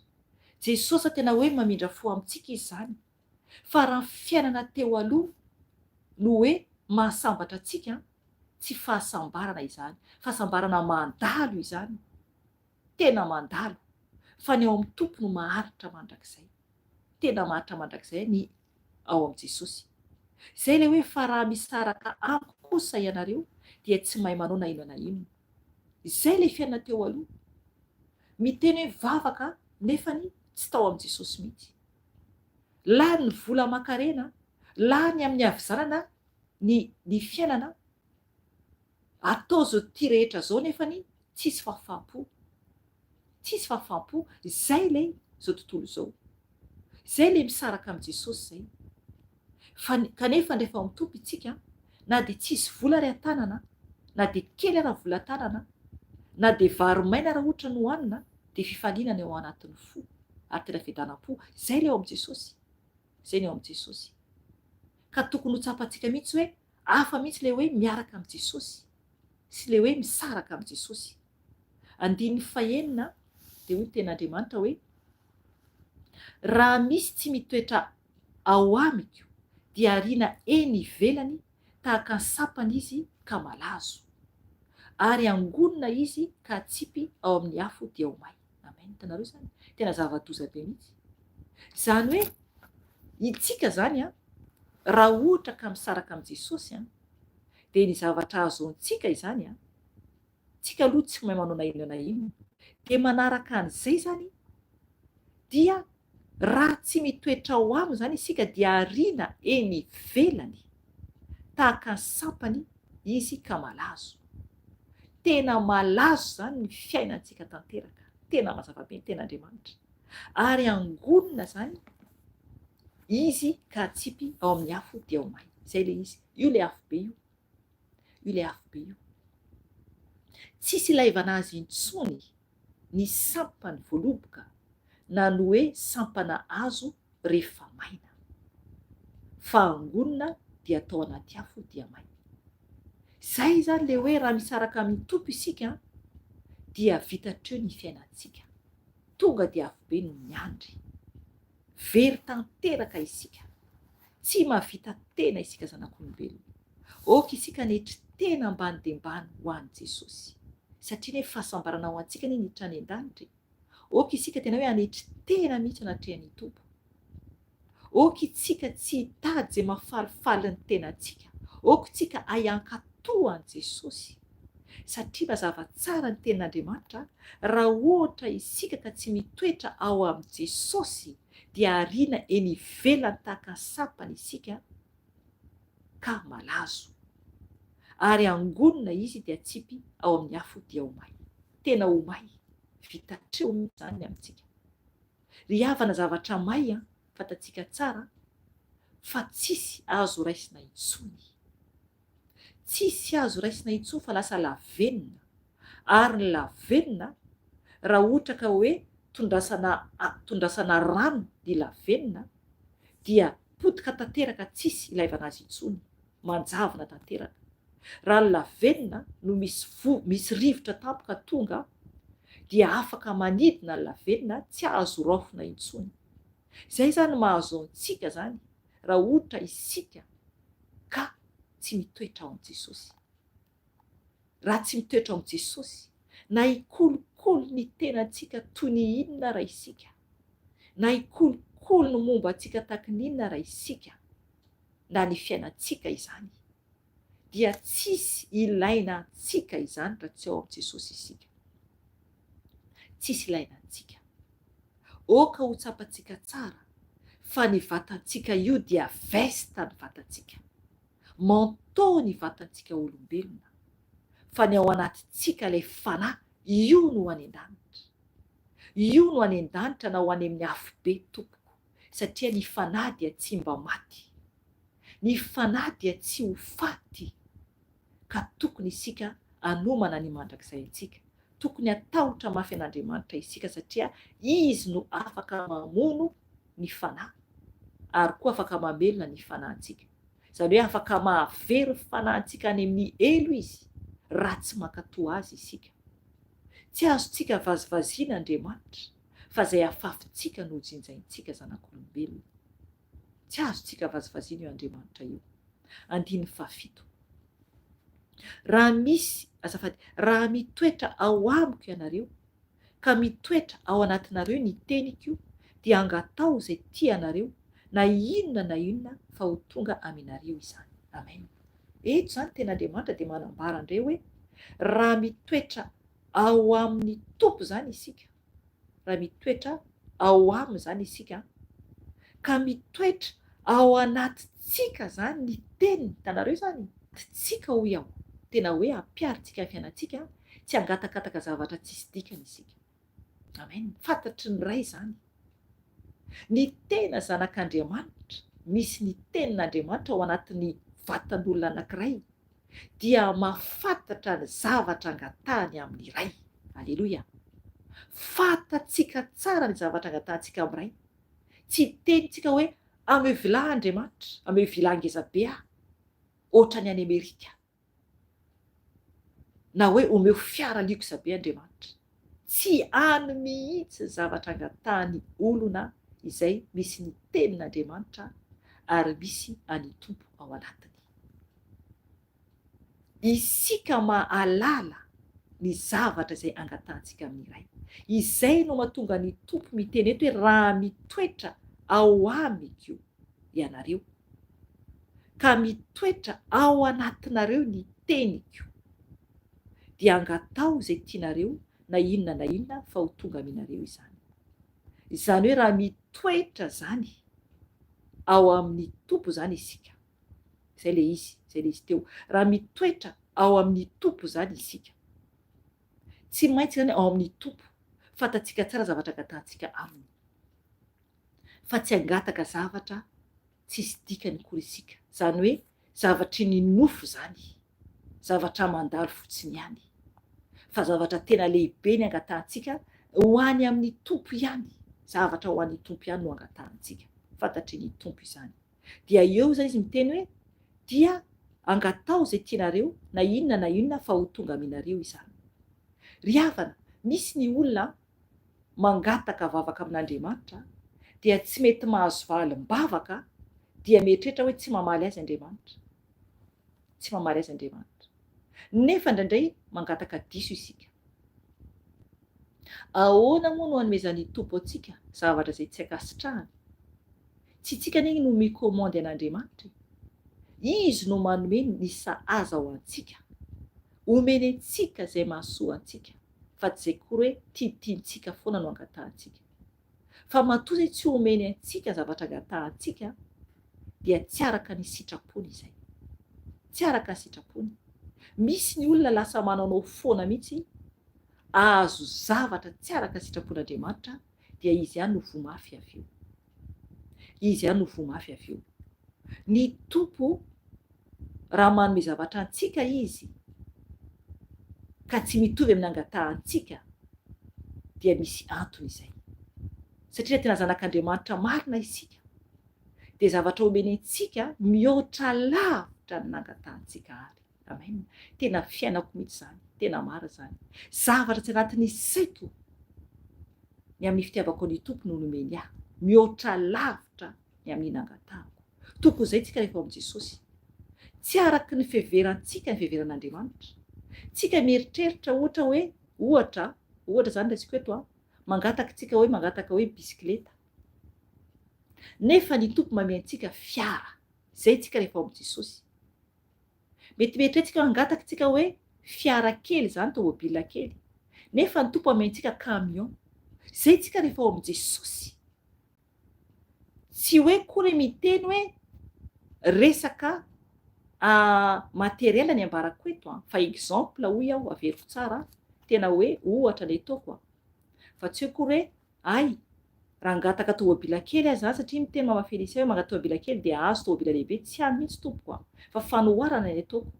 Jesosa tena hoe mamindra fo amintsika Izy izany. Fa raha ny fiainana teo aloha no hoe mahasambatra antsika, tsy fahasambarana izany. Fahasambarana mandalo izany. Tena mandalo. Fa ny ao amin'ny Tompo no maharitra mandrakizay. Tena maharitra mandrakizay ny ao amin'i Jesosy. Izay ilay hoe fa raha misaraka amiko kosa ianareo dia tsy mahay manao na inona na inona. Izay ilay fiainana teo aloha. Miteny hoe vavaka nefany tsy tao amin'i Jesosy mihitsy. Lany ny vola aman-karena, lany amin'ny havizanana ny ny fiainana, atao zao ty rehetra zao nefany tsisy fahafaham-po. Tsisy fahafaham-po, izay ilay zao tontolo izao. Izay ilay misaraka amin'i Jesosy izay. Fa kanefa rehefa ao amin'ny Tompo isika, na dia tsisy vola ary an-tanana, na dia kely ara vola an-tanana, na dia vary maina ara ohatra no hohanina, dia fifaliana ny ao anatin'ny fo, ary tena fiadanam-po. Izay ilay ao amin'i Jesosy. Izay ny ao amin'i Jesosy. Ka tokony ho tsapantsika mihitsy hoe hafa mihitsy ilay hoe miaraka amin'i Jesosy sy ilay hoe misaraka amin'i Jesosy. Andininy fahenina dia hoy ny tenin'Andriamanitra hoe, Raha misy tsy mitoetra ao amiko dia ariana eny ivelany tahaka ny sampana izy ka malazo. Ary angonina izy ka atsipy ao amin'ny afo dia ho may. Amen. Hitanareo izany? Tena zava-doza be mihitsy. Izany hoe itsika izany an, raha ohatra ka misaraka amin'i Jesosy an, dia ny zavatra azontsika izany an, tsika aloha tsy mahay manao na inona na inona. Dia manaraka an'izay izany dia raha tsy mitoetra ao aminy izany isika dia ariana eny ivelany tahaka ny sampany izy ka malazo. Tena malazo izany ny fiainantsika tanteraka. Tena mazava be ny tenin'Andriamanitra. Ary angonina izany izy ka atsipy ao amin'ny afo dia ho may. Izay ilay izy. Io ilay afobe io. Io ilay afobe io. Tsisy ilaivana azy intsony ny sampan'ny voaloboka na ny hoe sampana hazo rehefa maina. Fa angonina dia atao anaty afo dia may. Izay izany ilay hoe raha misaraka amin'ny Tompo isika dia vita hatreo ny fiainantsika. Tonga dia afobe no miandry. Very tanteraka isika. Tsy mahavita tena isika zanak'olombelona. Ok isika hanetry tena ambany dia ambany ho an'i Jesosy. Satria anie fahasambarana ho antsika anie ny hiditra any an-danitra e. Ok isika tena hoe hanetry tena mihitsy anatrehan'ny Tompo. Ok isika tsy hitady izay mahafalifaly ny tenantsika. Ok isika hay hankatò an'i Jesosy. Satria mazava tsara ny tenin'Andriamanitra, raha ohatra isika ka tsy mitoetra ao amin'i Jesosy dia ariana eny ivelany tahaka ny sampana isika ka malazo. Ary angonina izy dia atsipy ao amin'ny afo dia ho may. Tena ho may. Vita hatreo mihitsy izany ny amintsika. Ry havana zavatra may an, fantatsika tsara fa tsisy azo raisina intsony. Tsisy azo raisina intsony fa lasa lavenona. Ary ny lavenona raha ohatra ka hoe tondrasana tondrasana rano ny lavenona dia potika tanteraka tsisy ilaivana azy intsony, manjavona tanteraka. Raha ny lavenona no misy voa misy rivotra tampoka tonga dia afaka manidina ny lavenona tsy azo raofina intsony. Izay izany mahazo antsika izany raha ohatra isika ka tsy mitoetra ao amin'i Jesosy. Raha tsy mitoetra ao amin'i Jesosy, na hikolokolo ny tenantsika toy ny inona ara isika, na hikolokolo ny momba antsika tahaky ny inona ara isika, na ny fiainantsika izany, dia tsisy ilaina antsika izany raha tsy ao amin'i Jesosy isika. Tsisy ilaina antsika. Aoka ho tsapantsika tsara fa ny vatantsika io dia veste ny vatantsika. Manteau ny vatantsika olombelona. Fa ny ao anatintsika ilay fanahy io no any an-danitra. Io no any an-danitra na ho any amin'ny afobe tompoko. Satria ny fanahy dia tsy mba maty. Ny fanahy dia tsy ho faty. Ka tokony isika hanomana ny mandrakizay antsika. Tokony hatahotra mafy an'Andriamanitra isika satria Izy no afaka mamono ny fanahy ary koa afaka mamelona ny fanahintsika. Izany hoe afaka mahavery ny fanahintsika any amin'ny helo Izy raha tsy mankatò Azy isika. Tsy azontsika vazivaziana Andriamanitra fa izay afafintsika no hojinjaintsika zanak'olombelona. Tsy azontsika vazivaziana io Andriamanitra io. Andininy fahafito. Raha misy, azafady, raha mitoetra ao amiko ianareo, ka mitoetra ao anatinareo ny teniko, dia angataho izay tianareo, na inona na inona, fa ho tonga aminareo izany. Amen. Eto izany tenin'Andriamanitra dia manambara indray hoe, raha mitoetra ao amin'ny Tompo izany isika, raha mitoetra ao Aminy izany isika, ka mitoetra ao anatintsika izany ny Teniny, hitanareo izany? Tsika hoy aho, tena hoe ampiharintsika ny fiainantsika, tsy hangatakataka zavatra tsisy dikany isika. Amen. Fantatry ny Ray izany. Ny tena zanak'Andriamanitra, misy ny Tenin'Andriamanitra ao anatin'ny vatan'olona anankiray, dia mahafantatra ny zavatra angatahany amin'ny Ray. Aleloia! Fantatsika tsara ny zavatra angatahantsika amin'ny Ray. Tsy hiteny tsika hoe, Ameo villa Andriamanitra, ameo villa ngeza be aho, ohatran'ny any Amerika. Na hoe omeo fiara luxe be Andriamanitra. Tsy any mihitsy ny zavatra angatahan'ny olona izay misy ny Tenin'Andriamanitra ary misy an'i Tompo ao anatiny. Isika mahalala ny zavatra izay angatahantsika amin'ny Ray. Izay no mahatonga ny Tompo miteny eto hoe raha mitoetra ao amiko ianareo, ka mitoetra ao anatinareo ny teniko, dia angataho izay tianareo na inona na inona fa ho tonga aminareo izany. Izany hoe raha mitoetra izany ao amin'ny Tompo izany isika, Izay ilay izy, izay ilay izy teo. Raha mitoetra ao amin'ny Tompo izany isika, tsy maintsy izany ao amin'ny Tompo, fantatsika tsara zavatra angatahantsika Aminy, fa tsy hangataka zavatra tsisy dikany akory isika. Izany hoe zavatry ny nofo izany, zavatra mandalo fotsiny ihany. Fa zavatra tena lehibe ny angatahantsika ho any amin'ny Tompo ihany, zavatra ho an'ny Tompo ihany no angatahantsika. Fantatry ny Tompo izany. Dia eo izany izy miteny hoe, dia angataho izay tianareo na inona na inona fa ho tonga aminareo izany. Ry havana, misy ny olona mangataka vavaka amin'Andriamanitra dia tsy mety mahazo valim-bavaka dia mieritreritra hoe tsy mamaly azy Andriamanitra. Tsy mamaly azy Andriamanitra. Nefa indraindray mangataka diso isika. Ahoana moa no anomezan'ny Tompo antsika zavatra izay tsy ankasitrahany? Tsy isika anie no mi-commande an'Andriamanitra e! Izy no manome ny sahaza ho antsika. Omeny antsika izay mahasoa antsika, fa tsy izay akory hoe tiatiantsika foana no angatahantsika. Fa matoa izay tsy omeny antsika zavatra angatahantsika dia tsy araka ny sitrapony izay. Tsy araka ny sitrapony. Misy ny olona lasa manaonao foana mihitsy ahazo zavatra tsy araka ny sitrapon'Andriamanitra dia izy ihany no voa mafy avy eo. Izy ihany no voa mafy avy eo. Ny Tompo raha manome zavatra antsika Izy ka tsy mitovy amin'ny angatahantsika dia misy antony izay. Satria raha tena zanak'Andriamanitra marina isika dia zavatra omeny antsika mihoatra lavitra ny nangatahantsika ary. Amen. Tena fiainako mihitsy izany. Tena marina izany. Zavatra tsy anatin'ny saiko ny amin'ny fitiavako ny Tompo no nomeny ahy. Mihoatra lavitra ny amin'ny nangatahako. Tokony izay tsika rehefa ao amin'i Jesosy. Tsy araka ny fiheverantsika ny fiheveran'Andriamanitra. Tsika mieritreritra ohatra hoe, ohatra, ohatra izany raisiko eto an, mangataka tsika hoe mangataka hoe bisikileta. Nefa ny Tompo manome antsika fiara. Izay tsika rehefa ao amin'i Jesosy. Mety mieritreritra tsika hangataka tsika hoe fiara kely izany, tomobile kely. Nefa ny Tompo amentsika camion. Izay tsika rehefa ao amin'i Jesosy. Tsy hoe kory miteny hoe resaka matériel ny ambarako eto an, fa exemple hoy aho, averiko tsara, tena hoe ohatra ny ataoko an. Fa tsy hoe kory hoe Hay! Raha hangataka tômôbila kely aza za satria miteny mama Felicia hoe mangataka tômôbila kely dia hahazo tômôbila lehibe, tsy any mihitsy tompoko a! Fa fanoharana ny ataoko.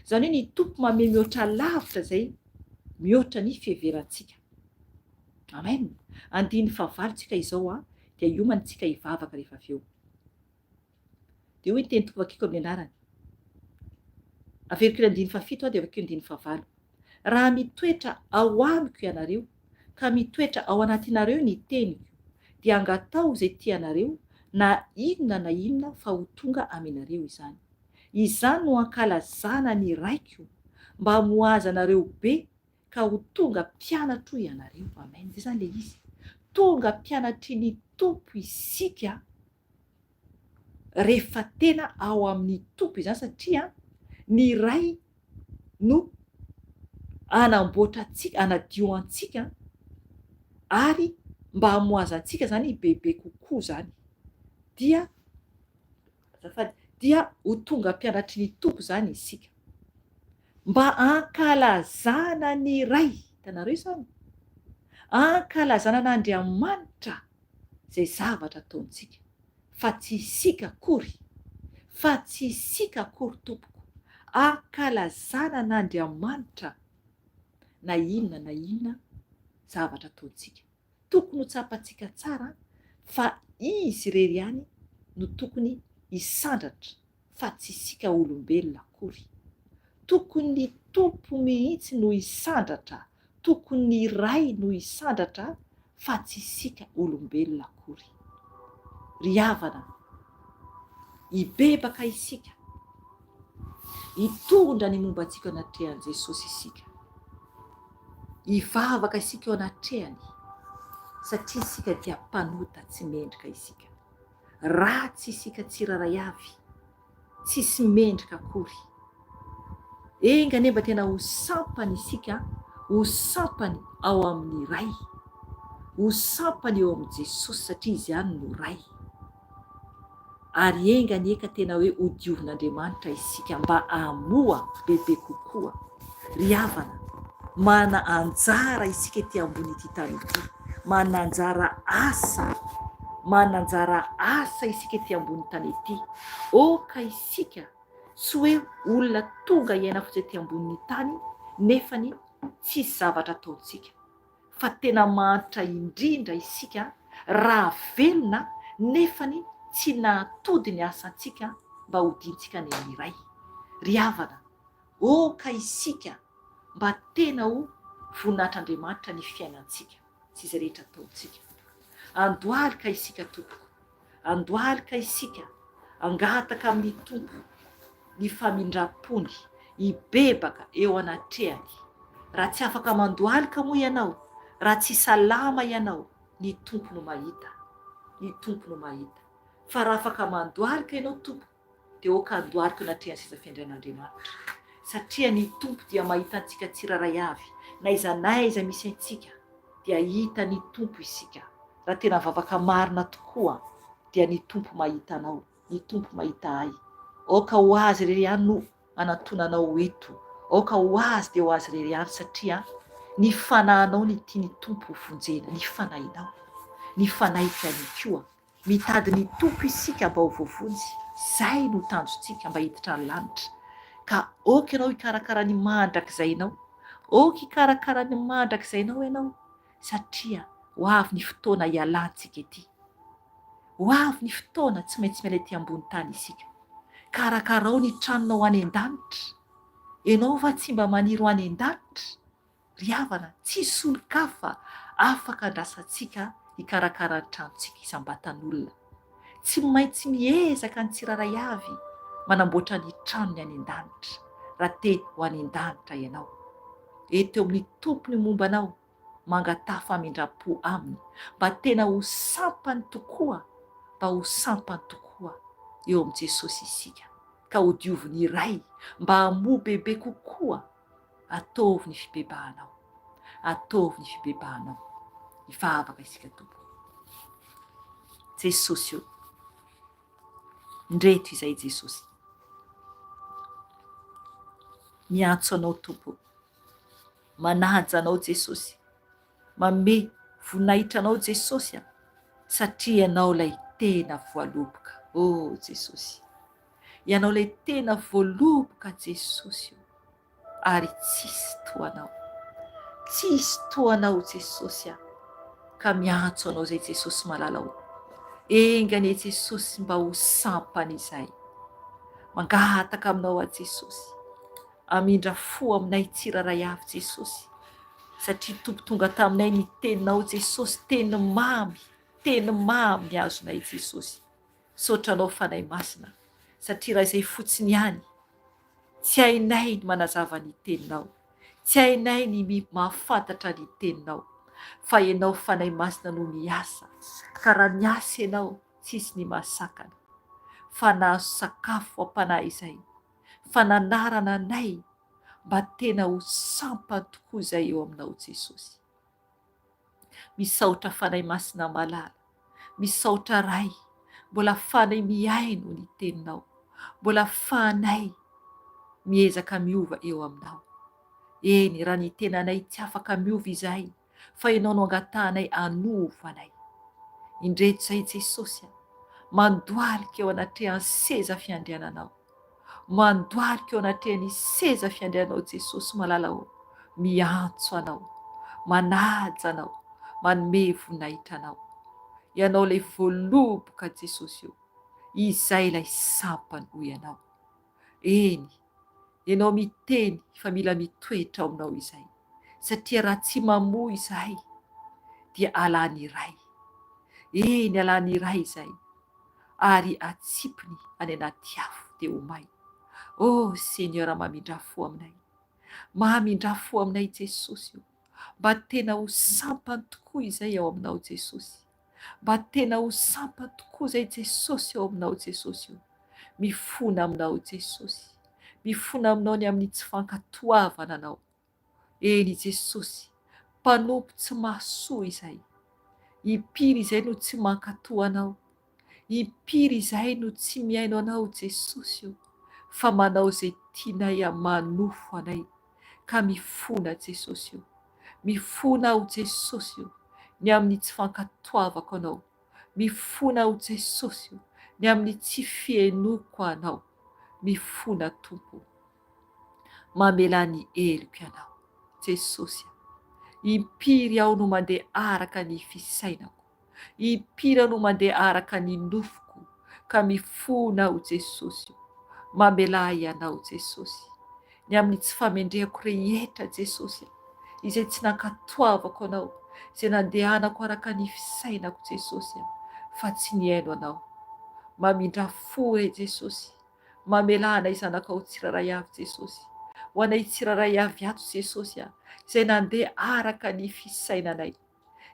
Izany hoe ny Tompo manome mihoatra lavitra izay mihoatra ny fiheverantsika. Amen! Andininy fahavalo tsika izao a, dia hiomana tsika hivavaka rehefa avy eo. Dia hoy ny teny Tompo vakiko amin'ny anarany. Averiko ilay andininy fahafito aho dia vakio andininy fahavalo. Raha mitoetra ao amiko ianareo, ka mitoetra ao anatinareo ny teniko, dia angataho izay tianareo, na inona na inona, fa ho tonga aminareo izany. Izany no ankalazana ny Raiko, mba hamohazanareo be ka ho tonga mpianatro ianareo. Amen. Izay izany ilay izy. Tonga mpianatry ny Tompo isika rehefa tena ao amin'ny Tompo izany satria ny Ray no hanamboatra antsika, hanadio antsika ary mba hamoazantsika izany bebe kokoa izany dia azafady dia ho tonga mpianatry ny Tompo izany isika mba hankalazana ny Ray, hitanareo izany? Hankalazana an'Andriamanitra izay zavatra ataontsika fa tsy isika akory, fa tsy isika akory tompoko, ankalazana an'Andriamanitra na inona na inona zavatra ataontsika. Tokony ho tsapantsika tsara fa Izy irery ihany no tokony hisandratra fa tsy isika olombelona akory. Tokony ny Tompo mihitsy no hisandratra, tokony ny Ray no hisandratra fa tsy isika olombelona akory. Ry havana, hibebaka isika, hitondra ny momba antsika eo anatrehan'i Jesosy isika, hivavaka isika eo anatrehany satria isika dia mpanota tsy mendrika isika. Ratsy isika tsirairay avy, tsisy mendrika akory. Enga anie mba tena ho sampany isika, ho sampany ao amin'ny Ray, ho sampany eo amin'i Jesosy satria Izy ihany no Ray. Ary enga anie ka tena hoe hodiovin'Andriamanitra isika mba hamoa bebe kokoa. Ry havana, mana anjara isika ety ambony ity tany ity. Manana anjara asa, manana anjara asa isika ety ambony tany ety. Aoka isika tsy hoe olona tonga hiaina fotsiny ety ambonin'ny tany nefany. Tsisy zavatra ataontsika. Fa tena mahantra indrindra isika raha velona nefany tsy nahatody ny asantsika mba hodiantsika any amin'ny Ray. Ry havana, aoka isika mba tena ho voninahitr'Andriamanitra ny fiainantsika sy izay rehetra ataontsika. Andohalika isika tompoko. Andohalika isika hangataka amin'ny Tompo ny famindram-pony, hibebaka eo anatrehany. Raha tsy afaka mandohalika moa ianao, raha tsy salama ianao, ny Tompo no mahita. Ny Tompo no mahita. Fa raha afaka mandohalika ianao tompoko, dia aoka handohalika eo anatrehan'ny seza fiandrian'Andriamanitra. Satria ny Tompo dia mahita antsika tsirairay avy, n'aiza n'aiza misy antsika, dia hitan'ny Tompo isika. Raha tena vavaka marina tokoa dia ny Tompo mahita anao, ny Tompo mahita ahy. Aoka ho Azy irery ihany no anantonanao eto. Aoka ho Azy dia ho Azy irery ihany satria ny fanahinao ny tian'ny Tompo ho vonjena, ny fanahinao, ny fanahiko ihany koa. Mitady ny Tompo isika mba ho voavonjy, izay no tanjontsika mba hiditra ny lanitra. Ka aoka ianao hikarakara ny mandrakizainao, aoka hikarakara ny mandrakizainao ianao satria ho avy ny fotoana hialantsika ety. Ho avy ny fotoana tsy maintsy miala ety ambony tany isika. Karakarao ny tranonao any an-danitra. Ianao va tsy mba maniry ho any an-danitra? Ry havana, tsisy olon-kafa afaka andrasantsika hikarakara ny tranontsika isam-batan'olona. Tsy maintsy miezaka ny tsirairay avy manamboatra ny tranony any an-danitra, raha te ho any an-danitra ianao. Eto eo amin'ny Tompo ny momba anao, mangataha famindram-po Aminy, mba tena ho sampany tokoa, mba ho sampany tokoa eo amin'i Jesosy isika, ka hodioviny Ray mba hamoa bebe kokoa Ataovy ny fibebahanao. Ataovy ny fibebahanao. Hivavaka isika Tompoko. Jesosy ô. Ndreto izay Jesosy. Miantso anao Tompo. Manaja anao Jesosy. Manome voninahitra anao Jesosy a. Satria ianao ilay tena voaloboka. Oh Jesosy. Ianao ilay tena voaloboka Jesosy o, ary tsisy toa Anao. Tsisy toa Anao Jesosy a, ka miantso Anao izay Jesosy malala o. Enga anie Jesosy mba ho sampana izay. Mangataka Aminao aho Jesosy, amindra fo aminay tsirairay avy Jesosy, satria Tompo tonga taminay ny teninao Jesosy, teny mamy, teny mamy ny azonay Jesosy. Misaotra anao Fanahy Masina satria raha izay fotsiny ihany tsy hainay ny manazava ny teninao, tsy hainay ny mahafantatra ny teninao fa ianao Fanahy Masina no miasa ka raha miasa ianao tsisy ny mahasakana fa nahazo sakafo am-panahy izay fananarana anay mba tena ho sampany tokoa izay eo aminao Jesosy. Misaotra Fanahy Masina malala. Misaotra Ray mbola fanay mihaino ny teninao. Mbola fanay miezaka miova eo aminao. Eny raha ny tenanay tsy afaka miova izahay fa ianao no angatahanay hanova anay. Indreto izay Jesosy a, mandohalika eo anatrehan'ny seza fiandriananao. Mandohalika eo anatrehan'ny seza fiandrianao Jesosy malala ô, miantso Anao, manaja Anao, manome voninahitra Anao. Ianao ilay voaloboka Jesosy ô, izay ilay sampany hoy Ianao. Eny, Ianao miteny fa mila mitoetra ao aminao izay, satria raha tsy mamoa izahay dia alany iray. Eny, alany iray izay. ary atsipiny any anaty afo dia ho may. Oh Seigneur mamindrà fo aminay. Mamindrà fo aminay Jesosy o. Mba tena ho sampany tokoa izay ao aminao Jesosy. Mba tena ho sampany tokoa izay Jesosy ao aminao Jesosy o. Mifona aminao Jesosy. Mifona aminao ny amin'ny tsy fankatoavana anao. Eny Jesosy, mpanompo tsy mahasoa izay. Impiry izay no tsy mankatò Anao. Impiry izahay no tsy mihaino Anao Jesosy o, fa manao izay tianay amanofo anay. Ka mifona Jesosy o. Mifona aho Jesosy o, ny amin'ny tsy fankatoavako Anao. Mifona aho Jesosy o, ny amin'ny tsy fihainoako Anao. Mifona Tompo o. Mamelà ny heloko Ianao. Jesosy a! Impiry aho no mandeha araka ny fisainako. Impiry aho no mandeha araka ny nofoko ka mifona aho Jesosy o! Mamelà ahy Ianao Jesosy. Ny amin'ny tsy famendrehako rehetra Jesosy a! Izay tsy nankatoavako Anao, izay nandehanako araka ny fisainako Jesosy a! Fa tsy nihaino Anao. Mamindrà fo re Jesosy. Mamelà anay zanakao tsirairay avy Jesosy. Ho anay tsirairay avy ato Jesosy a! Izay nandeha araka ny fisainanay.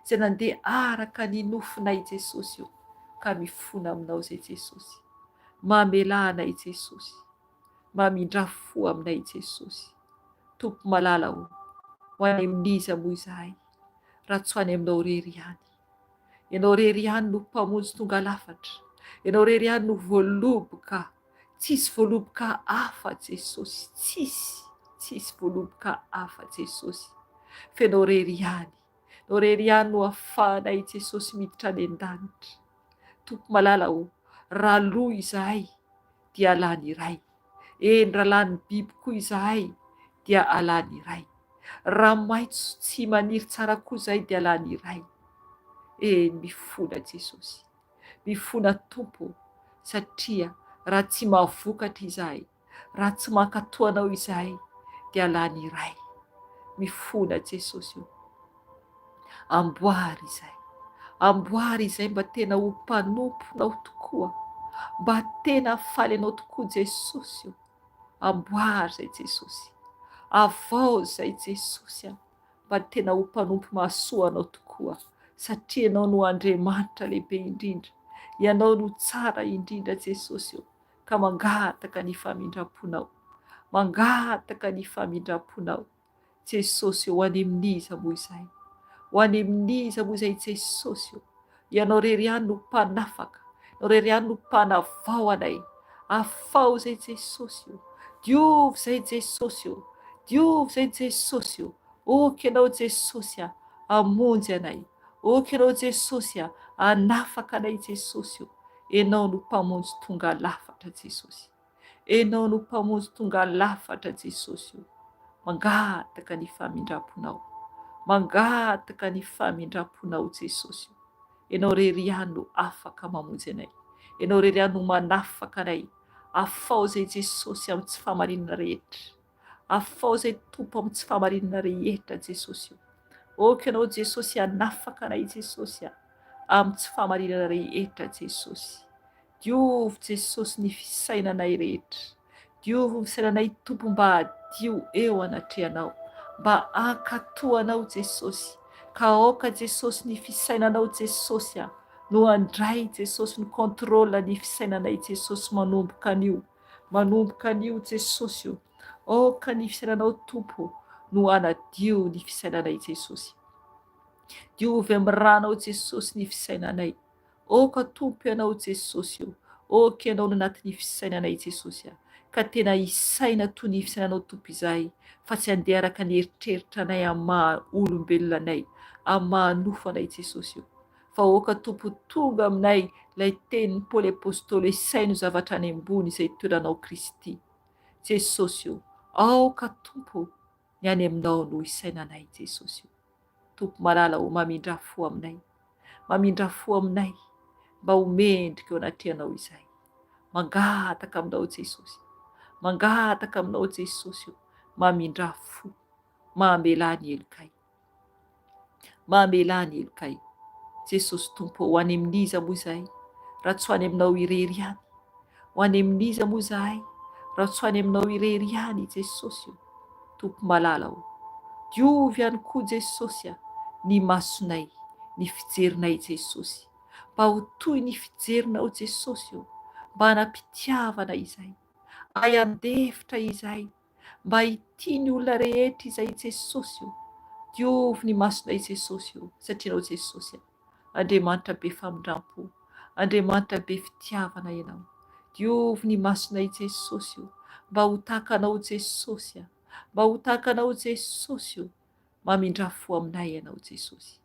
Izay nandeha araka ny nofinay Jesosy o! Ka mifona aminao izay Jesosy. Mamelà anay Jesosy. Mamindrà fo aminay Jesosy. Tompo malala o! Ho any amin'iza moa izahay raha tsy ho any aminao irery ihany. Ianao irery ihany no Mpamonjy tonga lafatra. Ianao irery ihany no voaloboka. Tsisy voaloboka hafa Jesosy. Tsisy. Tsisy voaloboka hafa Jesosy. Fa Ianao irery ihany. Ianao irery ihany no ahafahanay Jesosy miditra any an-danitra. Tompo malala o, raha lo izahay dia lany iray. Eny, raha lany biby koa izahay dia alany iray. Raha maitso tsy maniry tsara koa izahay dia lany iray. Eny, mifona Jesosy. Mifona Tompo satria raha tsy mahavokatra izahay, raha tsy mankatò Anao izahay dia lany iray. Mifona Jesosy o. Amboary izay. Amboary izay mba tena ho mpanomponao tokoa. Mba tena faly anao tokoa Jesosy o. Amboary izay Jesosy. Avao izay Jesosy a. Mba tena ho mpanompo mahasoa anao tokoa. Satria ianao no Andriamanitra lehibe indrindra. Ianao no tsara indrindra Jesosy o. Ka mangataka ny famindram-ponao. Mangataka ny famindram-ponao. Jesosy ô, ho any amin'iza moa izahay? Ho any amin'iza moa izahay Jesosy ô? Ianao irery ihany no mpanafaka, Ianao irery ihany no mpanavao anay. Afaho izay Jesosy ô. Diovy izay Jesosy ô. Diovy izay Jesosy ô. Ok Ianao Jesosy a, hamonjy anay. Ok Ianao Jesosy a, hanafaka anay Jesosy ô. Ianao no Mpamonjy tonga lafatra Jesosy. Enao no Mpamonjy tonga lafatra Jesosy o! Mangataka ny famindramponao. Mangataka ny famindramponao Jesosy o! Enao rery ihany no afaka mamonjy anay. Enao rery ihany no manafaka anay. Afaho izay Jesosy amin'ny tsy fahamarinana rehetra. Afaho izay Tompo amin'ny tsy fahamarinana rehetra Jesosy o! Ok Ianao Jesosy hanafaka anay Jesosy a! Amin'ny tsy fahamarinana rehetra Jesosy. Diovy Jesosy ny fisainanay rehetra. Diovy ny fisainanay Tompo mba hadio eo anatrehanao. Mba hankatò Anao Jesosy. Ka aoka Jesosy ny fisainanao Jesosy a! No handray Jesosy ny contrôle ny fisainanay Jesosy manomboka anio. Manomboka anio Jesosy o! Aoka ny fisainanao Tompo no hanadio ny fisainanay Jesosy. Diovy amin'ny ranao Jesosy ny fisainanay. Aoka Tompo Ianao Jesosy o! Aoka Ianao no anatin'ny fisainanay Jesosy a! Ka tena hisaina toy ny fisainanao Tompo izahay fa tsy handeha araka ny eritreritra anay amin'ny maha olombelona anay, amin'ny maha nofo anay Jesosy o! Fa aoka Tompo ho tonga aminay ilay tenin'i Paoly Apostoly hoe saino zavatra any ambony izay toeranao Kristy. Jesosy o! Aoka Tompo ny any aminao no hisainanay Jesosy o! Tompo malala o mamindrà fo aminay mamindrà fo aminay mba ho mendrika eo anatrehanao izahay mangataka aminao Jesosy mangataka aminao Jesosy o mamindrà fo mamelà ny helokay mamelà ny helokay Jesosy Tompo ho any amin'iza moa izahay raha tsy ho any aminao irery ihany Ho any amin'iza moa izahay raha tsy ho any aminao irery ihany Jesosy o! Tompo malala o! Diovy ihany koa Jesosy a! ny masonay, ny fijerinay Jesosy. Mba ho toy ny fijerinao Jesosy o! Mba hanam-pitiavana izahay. Ahy handefitra izahay. Mba hitia ny olona rehetra izahay Jesosy o! Diovy ny masonay Jesosy o! Satria Ianao Jesosy a! Andriamanitra be famindrampo, Andriamanitra be fitiavana Ianao. Diovy ny masonay Jesosy o, mba ho tahaka Anao Jesosy a, mba ho tahaka Anao Jesosy o, mamindrà fo aminay Ianao Jesosy.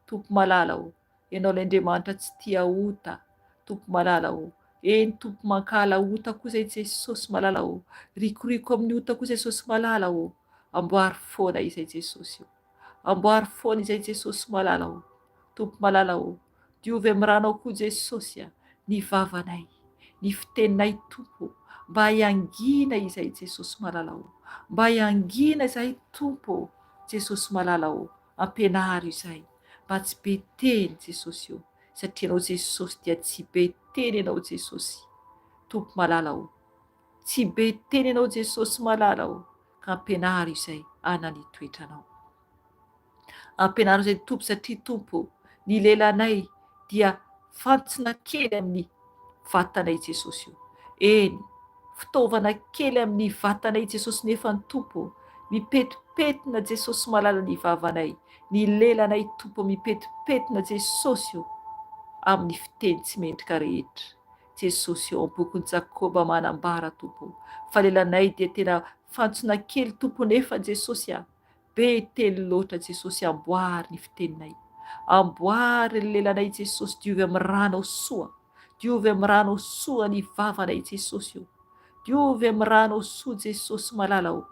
Tompo malala o, Ianao ilay Andriamanitra tsy tia ota, Tompo malala o, eny Tompo mankahala ota koa izay Jesosy malala o, rikoriko amin'ny ota koa Jesosy malala o. Amboary foana izay Jesosy o. Amboary foana izay Jesosy malala o. Tompo malala o. Diovy amin'ny ranao koa Jesosy a, ny vavanay, ny fiteninay Tompo o. Mba hiangina izay Jesosy malala o. Mba hiangina izahay Tompo o. Jesosy malala o. Ampianaro izay mba tsy be teny Jesosy o. Satria Ianao Jesosy dia tsy be teny Ianao Jesosy. Tompo malala o. Tsy be teny Ianao Jesosy malala o, ka ampianaro izay ana ny toetranao. Ampianaro izay Tompo satria Tompo ny lelanay dia fantsona kely amin'ny vatanay Jesosy o. Eny, fitaovana kely amin'ny vatanay Jesosy nefa ny Tompo mipetipetina Jesosy malala ny vavanay, ny lelanay Tompo mipetipetina Jesosy o amin'ny fiteny tsy mendrika rehetra. Jesosy eo am-bokin'i Jakoba manambara Tompo fa lelanay dia tena fantsona kely Tompo nefa Jesosy a! Be teny loatra Jesosy amboary ny fiteninay amboary ny lelanay Jesosy diovy amin'ny ranao soa diovy amin'ny ranao soa ny vavanay Jesosy o! Diovy amin'ny ranao soa Jesosy malala o!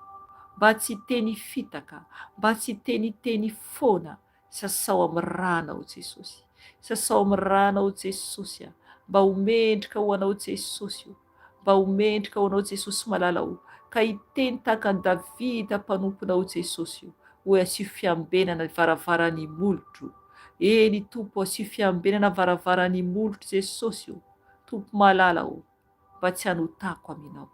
Mba tsy hiteny fitaka mba tsy hiteniteny foana Sasao amin'ny ranao Jesosy. Sasao amin'ny ranao Jesosy a. Mba ho mendrika ho anao Jesosy o. Mba ho mendrika ho anao Jesosy malala o. Ka hiteny tahaka an'i Davida mpanomponao Jesosy o. Hoe asio fiambenana ny varavaran'ny molotro. Eny Tompo asio fiambenana ny varavaran'ny molotro Jesosy o. Tompo malala o. Mba tsy hanotako aminao.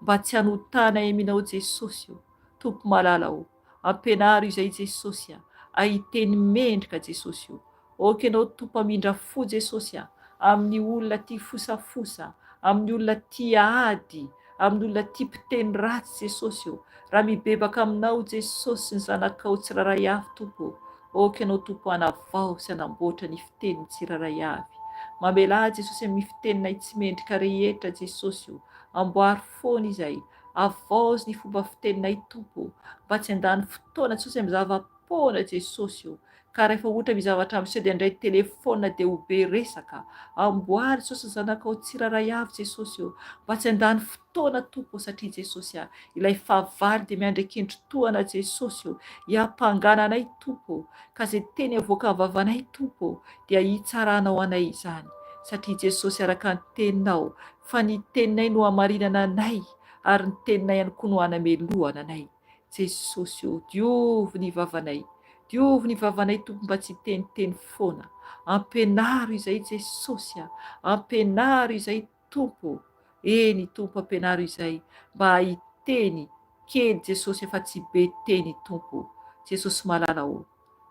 Mba tsy hanotanay aminao Jesosy o. Tompo malala o. Ampianaro izay Jesosy a! Ahiteny mendrika Jesosy o! Ok enao Tompo hamindra fo Jesosy a! Amin'ny olona tia fosafosa, amin'ny olona tia ady, amin'ny olona tia mpiteny ratsy Jesosy o! Raha mibebaka aminao Jesosy ny zanakao tsirairay avy Tompo o! Ok enao Tompo hanavao sy hanamboatra ny fiteniny tsirairay avy. Mamelà Jesosy amin'ny fiteninay tsy mendrika rehetra Jesosy o! Amboary foana izay. Avaozy ny fomba fiteninay Tompo o, mba tsy handany fotoana Jesosy amin'ny zava-poana Jesosy o, ka rehefa ohatra misy zavatra miseho dia handray telephone dia ho be resaka, amboary Jesosy ny zanakao tsirairay avy Jesosy o, mba tsy handany fotoana Tompo o, satria Jesosy a, ilay fahavalo dia miandry an-kendry tohana Jesosy o, hiampangana anay Tompo o, ka izay teny avoakan'ny vavanay Tompo o, dia hitsaranao anay izany, satria Jesosy araka ny teninao Fa ny teninay no hamarinana anay ary ny teninay ihany koa no hanamelohana anay. Jesosy ô, diovy ny vavanay. Diovy ny vavanay Tompo mba tsy hiteniteny foana. Ampianaro izay Jesosy a. Ampianaro izay Tompo. Eny Tompo ampianaro izay mba hiteny kely Jesosy fa tsy be teny Tompo. Jesosy malala ô.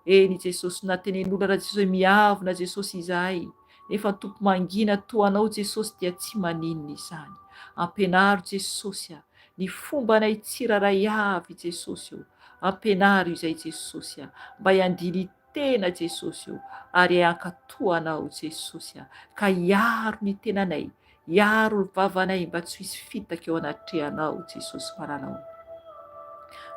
Eny Jesosy na tenen'olona raha Jesosy hoe miavona Jesosy izahay nefa ny Tompo mangina toa anao Jesosy dia tsy maninona izany. Ampianaro Jesosy a! Ny fombanay tsiraray avy Jesosy o! Ampianaro izay Jesosy a! Mba hiandini tena Jesosy o! Ary hankatoa anao Jesosy a! Ka hiaro ny tenanay Hiaro ny vavanay mba tsy ho hisy fitaka eo anatrehanao Jesosy malala o.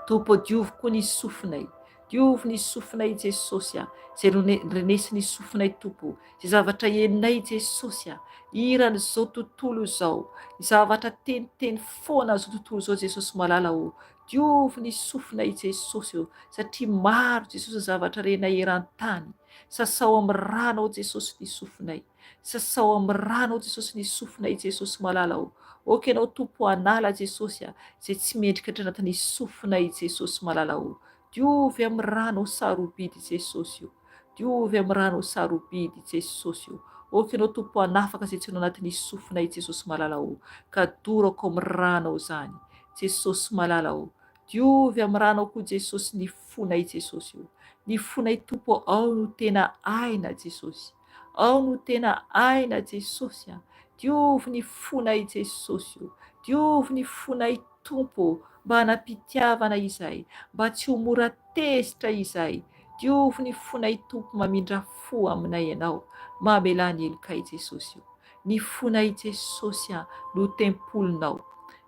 Tompo ô diovy koa ny sofinay, diovy ny sofinay Jesosy a, izay renesin'ny sofinay Tompo, izay zavatra henonay Jesosy a, hiran'izao tontolo izao, zavatra teniteny foana izao tontolo izao Jesosy malala o, diovy ny sofinay Jesosy o, satria maro Jesosy ny zavatra renay eran-tany, sasao amin'ny ranao Jesosy ny sofinay. Sasao amin'ny ranao Jesosy ny sofinay Jesosy malala o. Ok ianao Tompo hanala Jesosy a, izay tsy mendrika hatrany anatin'ny sofinay Jesosy malala o. Diovy amin'ny ranao sarobidy Jesosy o. Diovy amin'ny ranao sarobidy Jesosy o. Ok ianao Tompo hanafaka izay tsy ao anatin'ny sofinay Jesosy malala o. Ka dorako amin'ny ranao izany Jesosy malala o. Diovy amin'ny ranao koa Jesosy ny fonay Jesosy o. Ny fonay Tompo ao no tena aina Jesosy. Ao no tena aina Jesosy a! Diovy ny fonay Jesosy o! Diovy ny fonay Tompo o! Mba hanam-pitiavana izahay, mba tsy ho mora tezitra izahay. Diovy ny fonay Tompo mamindra fo aminay Ianao. Mamelà ny helokay Jesosy o! Ny fonay Jesosy a! No tempolinao.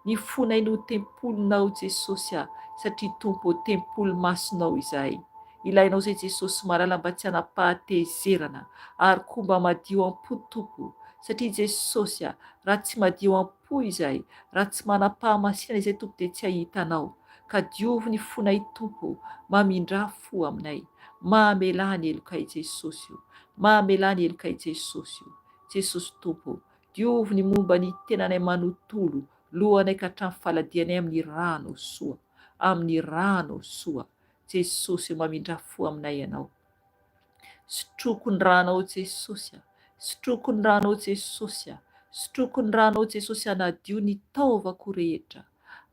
Ny fonay no tempolinao Jesosy a! Satria Tompo o tempoly masinao izahay. Ilainao izay Jesosy malala mba tsy hanam-pahatezerana ary koa mba madio am-po Tompo satria Jesosy a raha tsy madio am-po izahay raha tsy manam-pahamasinana izay Tompo dia tsy hahita Anao. Ka diovy ny fonay Tompo o, mamindrà fo aminay. Mamelà ny helokay Jesosy o. Mamelà ny helokay Jesosy o. Jesosy Tompo o, diovy ny momba ny tenanay manontolo, lohanay ka hatramin'ny faladianay amin'ny rano soa. Amin'ny rano soa. Jesosy o mamindrà fo aminay Ianao. Sotroko ny ranao Jesosy a! Sotroko ny ranao Jesosy a! Sotroko ny ranao Jesosy hanadio ny taovako rehetra,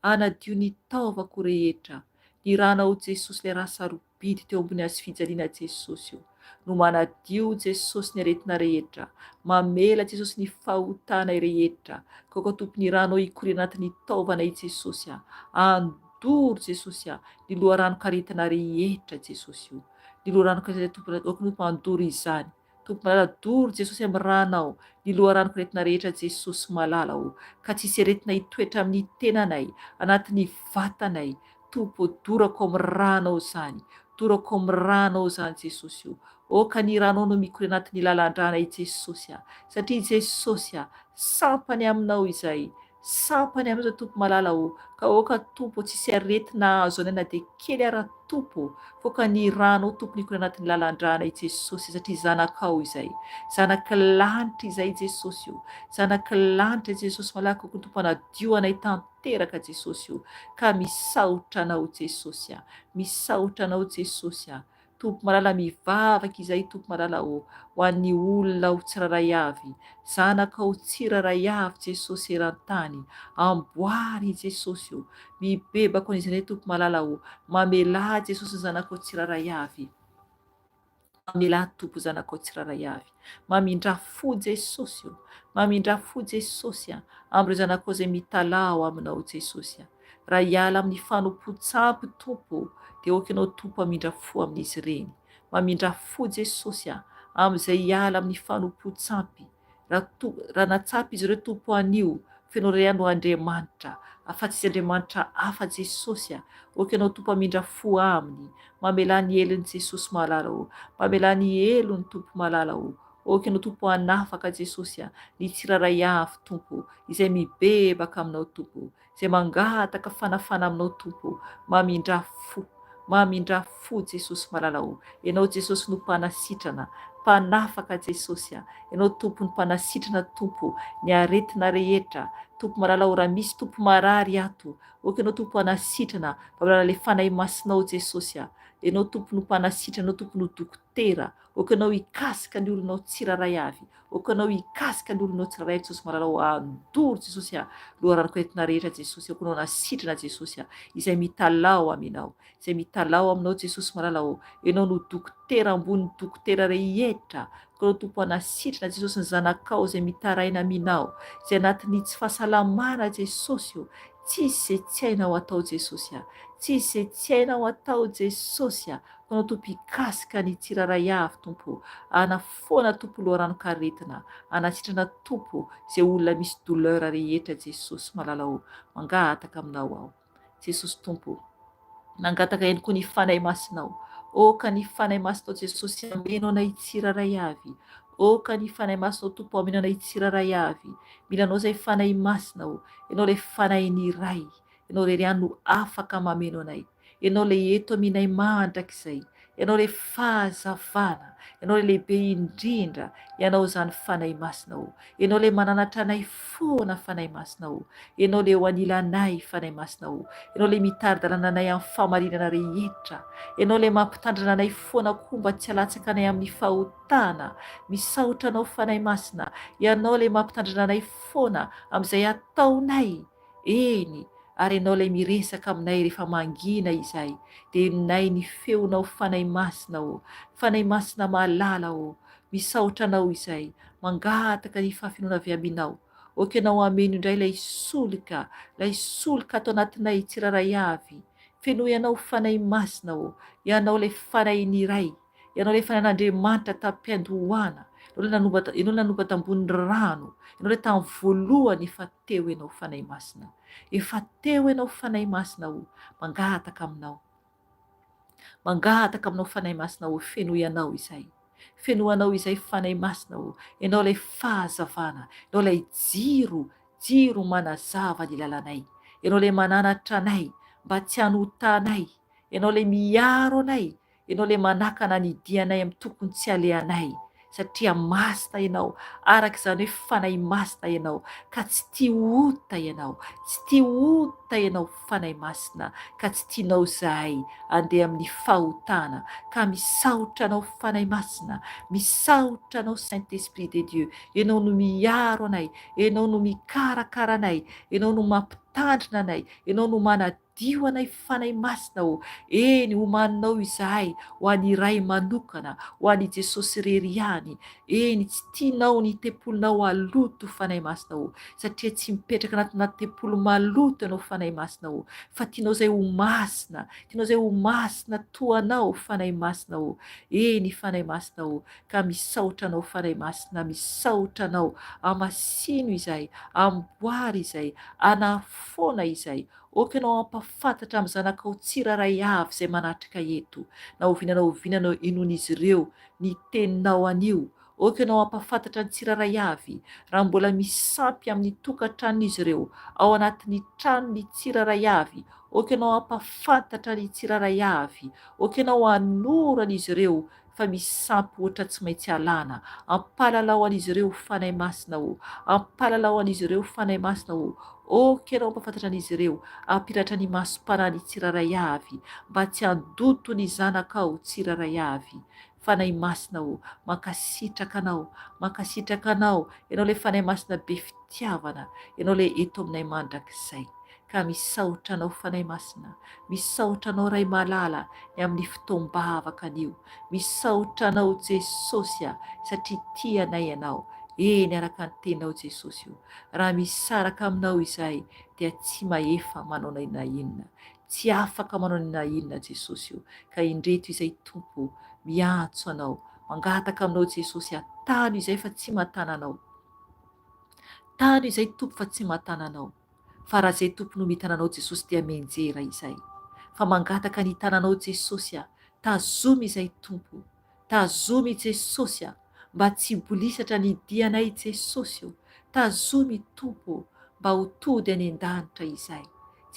hanadio ny taovako rehetra. Ny ranao Jesosy ilay ra sarobidy teo ambony hazo fijaliana Jesosy o, no manadio Jesosy ny aretina rehetra, mamela Jesosy ny fahotanay rehetra. Kaoka Tompo ny ranao hikoriana anatin'ny taovanay Jesosy a! Andoro Jesosy a! Ny loharanon-karetina rehetra Jesosy o! Ny loharanon-karetina Tompo aoka Tompo handoro izany. Tompo malala doro Jesosy amin'ny ranao ny loharanon-karetina rehetra Jesosy malala o! Ka tsy hisy aretina hitoetra amin'ny tenanay, anatin'ny vatanay. Tompo o dorako amin'ny ranao izany. Dorako amin'ny ranao izany Jesosy o! Aoka ny ranao no mikoriana anatin'ny lalan-dranay Jesosy a! Satria Jesosy a! Sampany aminao izay. Sampany aminao izay Tompo malala o! Ka aoka Tompo o tsisy aretina ahazo anay na dia kely ara Tompo o! F'aoka ny ranao Tompo nikoriana anatin'ny lalan-dranay Jesosy satria zanakao izay. Zanaky lanitra izay Jesosy o! Zanaky lanitra Jesosy malala ka aoka Tompo hanadio anay tanteraka Jesosy o! Ka misaotra anao Jesosy a! Misaotra anao Jesosy a! Tompo malala mivavaka izay Tompo malala ô ho an'ny olona ao tsirairay avy zanakao tsirairay avy Jesosy eran-tany amboary Jesosy ô mibebaka ho an'izy ireny Tompo malala ô mamelà Jesosy ny zanakao tsirairay avy mamelà Tompo zanakao tsirairay avy mamindrà fo Jesosy ô mamindrà fo Jesosy a amin'ireo zanakao izay mitalaho aminao Jesosy a Raha hiala amin'ny fanompoan-tsampy Tompo ô, dia aoka Ianao Tompo hamindra fo amin'izy ireny. Mamindrà fo Jesosy a, amin'izay hiala amin'ny fanompoan-tsampy. Raha to, raha natsapa izy ireo Tompo anio, f'Ianao irery ihany no Andriamanitra, afa-tsy izy Andriamanitra hafa Jesosy a, aoka Ianao Tompo hamindra fo aminy. Mamelà ny helony Jesosy malala ô. Mamelà ny helony Tompo malala ô. Aoka Ianao Tompo hanafaka Jesosy a, ny tsirairay avy Tompo, izay mibebaka aminao Tompo. Izay mangataka fanafana aminao Tompo mamindrà fo mamindrà fo Jesosy malala o Ianao Jesosy no mpanasitrana mpanafaka Jesosy a Ianao Tompo no mpanasitrana Tompo ny aretina rehetra Tompo malala o raha misy Tompo marary ato ok Ianao Tompo hanasitrana malala le Fanahy Masinao Jesosy a Ianao Tompo no mpanasitrana Ianao Tompo no dokotera ok Ianao hikasika ny olonao tsirairay avy Aoka Anao hikasika ny olonao tsirairay Jesosy malala o andoro Jesosy a loharanoko entina rehetra Jesosy aoka Anao hanasitrana Jesosy a izay mitalaho aminao izay mitalaho aminao Jesosy malala o Ianao no dokotera ambony dokotera rehetra aoka Anao Tompo hanasitrana Jesosy ny zanakao izay mitaraina aminao izay anatin'ny tsy fahasalamana Jesosy o tsisy izay tsy hainao atao Jesosy a tsisy izay tsy hainao atao Jesosy a aoka Anao Tompo hikasika ny tsirairay avy Tompo ana foana Tompo loharanon-karetina anasitrana Tompo izay olona misy douleur rehetra Jesosy malala o mangataka aminao aho Jesosy Tompo mangataka ihany koa ny Fanahy Masinao oka ny Fanahy Masinao Jesosy ameno anay tsirairay avy oka ny Fanahy Masinao Tompo ameno anay tsirairay avy mila anao izay Fanahy Masina o ianao ilay Fanahin'ny Ray ianao irery ihany no afaka mameno anay Ianao ilay eto aminay mandrakizay, Ianao ilay fahazavana, Ianao ilay lehibe indrindra, Ianao izany Fanahy Masina ô. Ianao ilay mananatra anay foana Fanahy Masina ô. Ianao ilay eo anilanay Fanahy Masina ô. Ianao ilay mitari-dalana anay amin'ny fahamarinana rehetra. Ianao ilay mampitandrina anay foana koa mba tsy halatsaka anay amin'ny fahotana. Misaotra Anao Fanahy Masina, Ianao ilay mampitandrina anay foana amin'izay ataonay. Eny, ary Ianao ilay miresaka aminay rehefa mangina izahay, dia henonay ny feonao Fanahy Masina ô, Fanahy Masina malala ô, misaotra Anao izahay, mangataka ny fahafenoana avy Aminao, ok Ianao hameno indray ilay solika, ilay solika ato anatinay tsirairay avy, fenoy Ianao Fanahy Masina ô, Ianao ilay Fanahin'ny Ray, Ianao ilay fanan'Andriamanitra tam-piandohana, Ianao ilay nanomba, Ianao ilay nanomba tambonin'ny rano, Ianao ilay tamin'ny voalohany efa teo Ianao Fanahy Masina. Efa teo Ianao Fanahy Masina o, mangataka Aminao. Mangataka Aminao Fanahy Masina o, fenoy Anao izay. Fenoy Anao izay Fanahy Masina o, Ianao ilay fahazavana, Ianao ilay jiro Jiro manazava ny lalanay. Ianao ilay mananatra anay. mba tsy hanotanay, Ianao ilay miaro anay, Ianao ilay manakana ny dianay amin'ny tokony tsy alehanay, satria masina Ianao, araka izany hoe Fanahy Masina Ianao, ka tsy tia ota Ianao, tsy tia ota Ianao Fanahy Masina, ka tsy tianao izahay andeha amin'ny fahotana, ka misaotra Anao Fanahy Masina, misaotra Anao Saint Esprit de Dieu, Ianao no miaro anay, Ianao no mikarakara anay, Ianao no mampitandrina anay, Ianao no manadio Dio anay Fanahy Masina ô! Eny, omaninao izahay ho an'i Ray manokana, ho an'i Jesosy irery ihany. Eny, tsy tianao ny tempolinao haloto Fanahy Masina ô! Satria tsy mipetraka anatina tempoly maloto Ianao Fanahy Masina ô! Fa tianao izay ho masina, tianao izay ho masina toa Anao Fanahy Masina ô! Eny Fanahy Masina ô! Ka misaotra Anao Fanahy Masina, misaotra Anao, amasino izahay, amboary izay, anaro foana izay, Ok ianao hampafantatra amin'ny zanakao tsirairay avy izay manatrika eto, na oviana na oviana no inoan'izy ireo ny teninao anio, ok ianao hampafantatra ny tsirairay avy, raha mbola misy sampy amin'ny tokantranon'izy ireo, ao anatin'ny tranony tsirairay avy, ok ianao hampafantatra ny tsirairay avy, ok ianao hanoro an'izy ireo fa misy sampy ohatra tsy maintsy alana. Ampalalao an'izy ireo Fanahy Masina ô! Ampalalao an'izy ireo Fanahy Masina ô! Ok ianao hampafantatra an'izy ireo, hampiratra ny masom-panahy ny tsirairay avy, mba tsy handoto ny zanakao tsirairay avy. Fanahy Masina ô, mankasitraka Anao, mankasitraka Anao, Ianao ilay Fanahy Masina be fitiavana, Ianao ilay eto aminay mandrakizay. Ka misaotra Anao Fanahy Masina, misaotra Anao Ray malala ny amin'ny fotoam-bavaka anio, misaotra Anao Jesosy a, satria tia anay Ianao, eny araka ny Teninao Jesosy o, raha misaraka Aminao izahay dia tsy mahefa manao na inona inona, tsy afaka manao na inona inona Jesosy o, ka indreto izay Tompo miantso Anao, mangataka Aminao Jesosy a, tano izay fa tsy mahatana Anao, tano izay Tompo fa tsy mahatana Anao. Fa raha zay Tompo no mitana anao Jesosy dia mianjera izay. Fa mangataka ny hitananao Jesosy a, tazomy izay Tompo, tazomy Jesosy a, mba tsy hibolisatra ny dianay Jesosy o, tazomy Tompo o, mba ho tody any an-danitra izay.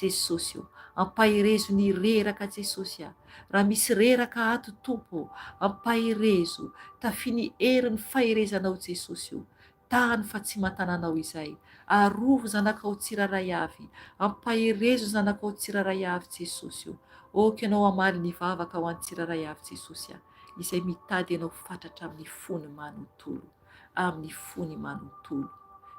Jesosy o, ampaherezo ny reraka Jesosy a, raha misy reraka ato Tompo o, ampaherezo, tafio ny herin'ny faherezanao Jesosy o, Tany fa tsy matananao izay. Arovy zanakao tsirairay avy. Ampaherezo zanakao tsirairay avy Jesosy o. Ok ianao hamaly ny vavaka ho an'ny tsirairay avy Jesosy a. Izay mitady anao fatratra amin'ny fony manontolo. Amin'ny fony manontolo.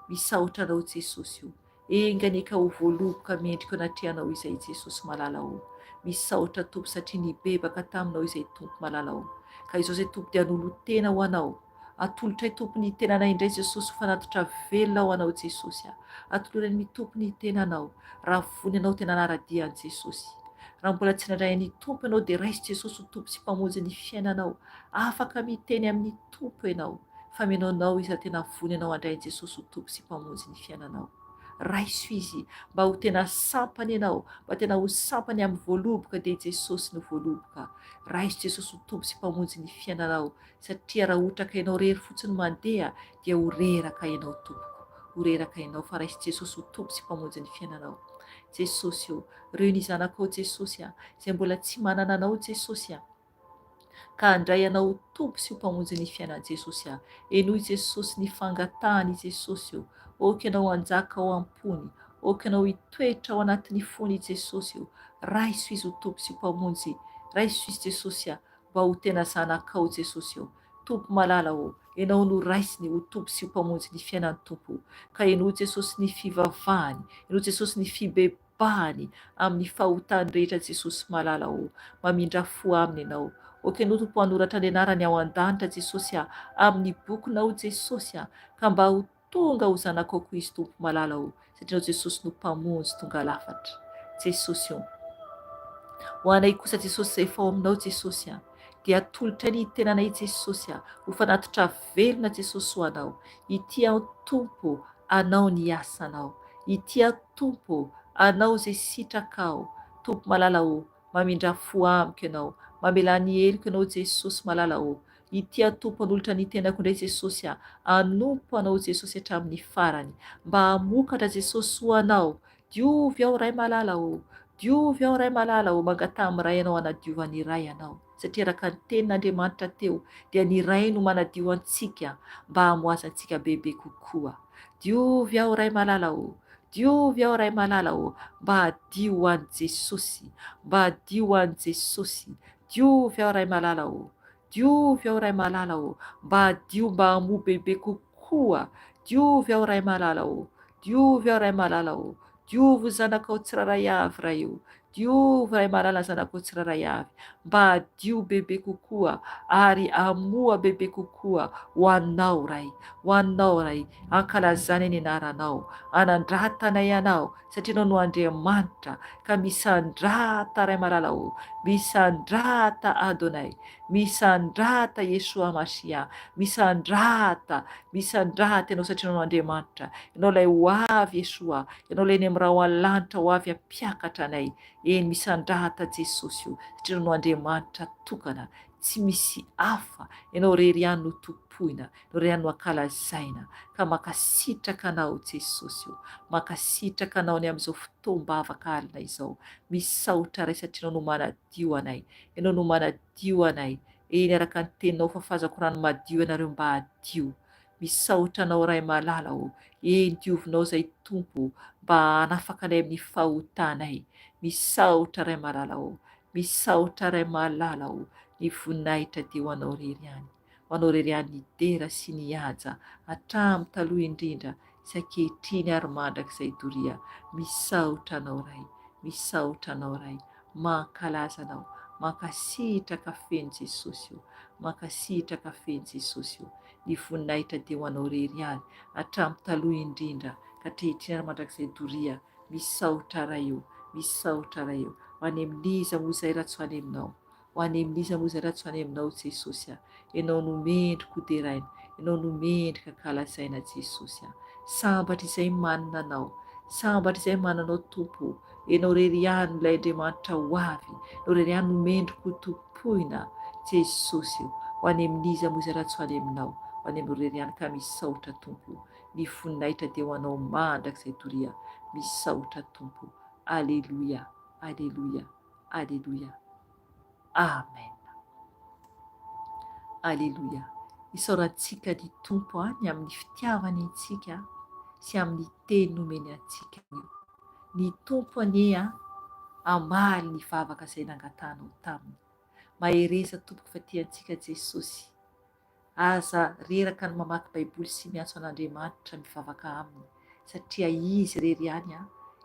Misaotra anao Jesosy o. Enga anie ka ho voaloboka mendrika eo anatrehanao izay Jesosy malala o. Misaotra Tompo satria nibebaka taminao izay Tompo malala o. Ka izao izay Tompo dia hanolo-tena ho anao. Atolotray Tompo ny tenanay indray Jesosy ho fanatitra velona ho anao Jesosy a. Atoloray ny Tompo ny tenanao raha vonona ianao tena hanara-dia an'i Jesosy. Raha mbola tsy nandray an'i Tompo ianao dia raiso Jesosy ho Tompo sy Mpamonjy ny fiainanao. Afaka miteny amin'ny Tompo ianao fa mino anao Izy raha tena vonona ianao handray an'i Jesosy ho Tompo sy Mpamonjy ny fiainanao. Raiso Izy mba ho tena sampany ianao, mba tena ho sampany amin'ny voaloboka dia i Jesosy no voaloboka. Raiso Jesosy ho Tompo sy Mpamonjy ny fiainanao satria raha otraka ianao rery fotsiny mandeha dia ho reraka ianao tompoko, ho reraka ianao fa raiso Jesosy ho Tompo sy Mpamonjy ny fiainanao. Jesosy ô, reo ny zanakao Jesosy a, izay mbola tsy manana Anao Jesosy a, ka handray Anao ho Tompo sy ho Mpamonjy ny fiainany Jesosy a, henoy Jesosy ny fangatahany Jesosy ô, ok Ianao hanjaka ao am-pony, ok Ianao hitoetra ao anatin'ny fony Jesosy ô, raiso izy ho Tompo sy Mpamonjy, raiso izy Jesosy a, mba ho tena zanakao Jesosy ô. Tompo malala ô, Ianao no raisiny ho Tompo sy ho Mpamonjy ny fiainany Tompo o. Ka henoy Jesosy ny fivavahany, henoy Jesosy ny fibebahany amin'ny fahotany rehetra Jesosy malala ô. Mamindrà fo aminy Ianao. Ok Ianao Tompo hanoratra ny anarany ao an-danitra Jesosy a, amin'ny bokinao Jesosy a, ka mba ho Tonga ho zanakao koa izy Tompo malala o, satria Ianao Jesosy no Mpamonjy tonga lafatra. Jesosy o. Ho anay kosa Jesosy izay efa ao aminao Jesosy a, dia atolotray ny tenanay Jesosy a, ho fanatitra velona Jesosy ho Anao. Ity aho Tompo, Anao ny asanao. Ity aho Tompo, Anao izay sitrakao. Tompo malala o, Mamindrà fo amiko Ianao. Mamelà ny heloko Ianao Jesosy malala ô. Ity aho Tompo hanolotra ny tenako indray Jesosy a. Hanompo Anao Jesosy hatramin'ny farany. Mba hamokatra Jesosy ho Anao. Diovy aho Ray malala ô. Diovy aho Ray malala ô, mangataha amin'ny Ray anao hanadiovan'ny Ray anao. Satria araka ny tenin'Andriamanitra teo dia ny Ray no manadio antsika mba hamoazantsika bebe kokoa. Diovy aho Ray malala ô, diovy aho Ray malala ô, mba hadio ho an'i Jesosy, mba hadio ho an'i Jesosy. Diovy aho Ray malala ô, diovy aho Ray malala ô, mba hadio mba hamoa bebe kokoa. Diovy aho Ray malala ô, diovy aho Ray malala ô, Diovy ny zanakao tsirairay avy Ray o! Diovy Ray malala ny zanakao tsirairay avy mba hadio bebe kokoa ary hamoa bebe kokoa ho Anao Ray, ho Anao Ray, ankalazanay ny anaranao, anandratanay Anao satria Ianao no Andriamanitra ka misandrata Ray malala o, misandrata Adonai, misandrata Yeshua Mashiah, misandrata, misandrata Ianao satria Ianao no Andriamanitra, Ianao ilay ho avy Yeshua, Ianao ilay eny amin'ny rahona lanitra ho avy hampiakatra anay, eny misandrata Jesosy o, satria Ianao no Andriamanitra tokana, tsy misy hafa, Ianao irery ihany no tompoina, Ianao irery ihany no ankalazaina, ka mankasitraka Anao Jesosy o, mankasitraka Anao ny amin'izao fotoam-bavaka alina izao, misaotra Ray satria Ianao no manadio anay, Ianao no manadio anay, eny araka ny teninao fafazako rano madio ianareo mba hadio, Misaotra anao Ray malala ô, eny diovinao zay Tompo ô, mba hanafaka anay amin'ny fahotanay. Misaotra Ray malala ô, misaotra Ray malala ô, ny voninahitra dia ho anao rery ihany. Ho anao rery ihany ny dera sy ny haja hatramin'ny taloha indrindra sy ankehitriny ary mandrakizay doria. Misaotra anao Ray, misaotra anao Ray, mankalaza anao, mankasitraka feno Jesosy ô, mankasitraka feno Jesosy ô. Ny voninahitra dia ho anao rery ihany, hatramin'ny taloha indrindra ka ankehitriny ary mandrakizay doria. Misaotra Ray o, misaotra Ray o. Ho any amin'iza moa izay raha tsy ho any aminao? Ho any amin'iza moa izay raha tsy ho any aminao Jesosy a. Ianao no mendrika ho deraina, Ianao no mendrika ankalazaina Jesosy a. Sambatra izay manana Anao, sambatra izay manana Anao Tompo o. Ianao irery ihany no ilay Andriamanitra ho avy, Ianao irery ihany no mendrika ho tompoina Jesosy o. Ho any amin'iza moa izay raha tsy ho any aminao, ho any aminao irery ihany ka misaotra Tompo o. Ny voninahitra dia ho Anao mandrakizay doria. Misaotra Tompo. Aleloia, aleloia, aleloia. Amen. Aleloia. Isaorantsika ny Tompo ny amin'ny fitiavany antsika sy amin'ny teny nomeny antsika anio. Ny Tompo anie hamaly ny vavaka izay nangatahanao taminy. Mahereza tompoko fa tia antsika Jesosy. Aza reraka ny mamaky baiboly sy miantso an'Andriamanitra mivavaka aminy satria Izy irery ihany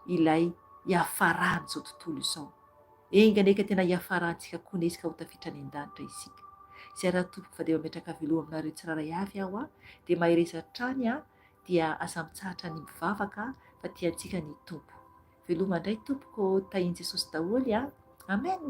ilay hiafaran'izao tontolo izao. Enga anie ka tena hiafarantsika koa nesy ka ho tafiditra any an-danitra isika. Izay raha tompoko fa dia mametraka veloma aminareo tsirairay avy aho dia mahereza hatrany dia aza mitsahatra ny mivavaka fa tia antsika ny Tompo. Veloma indray tompoko, tahin'i Jesosy daholo a! Amen!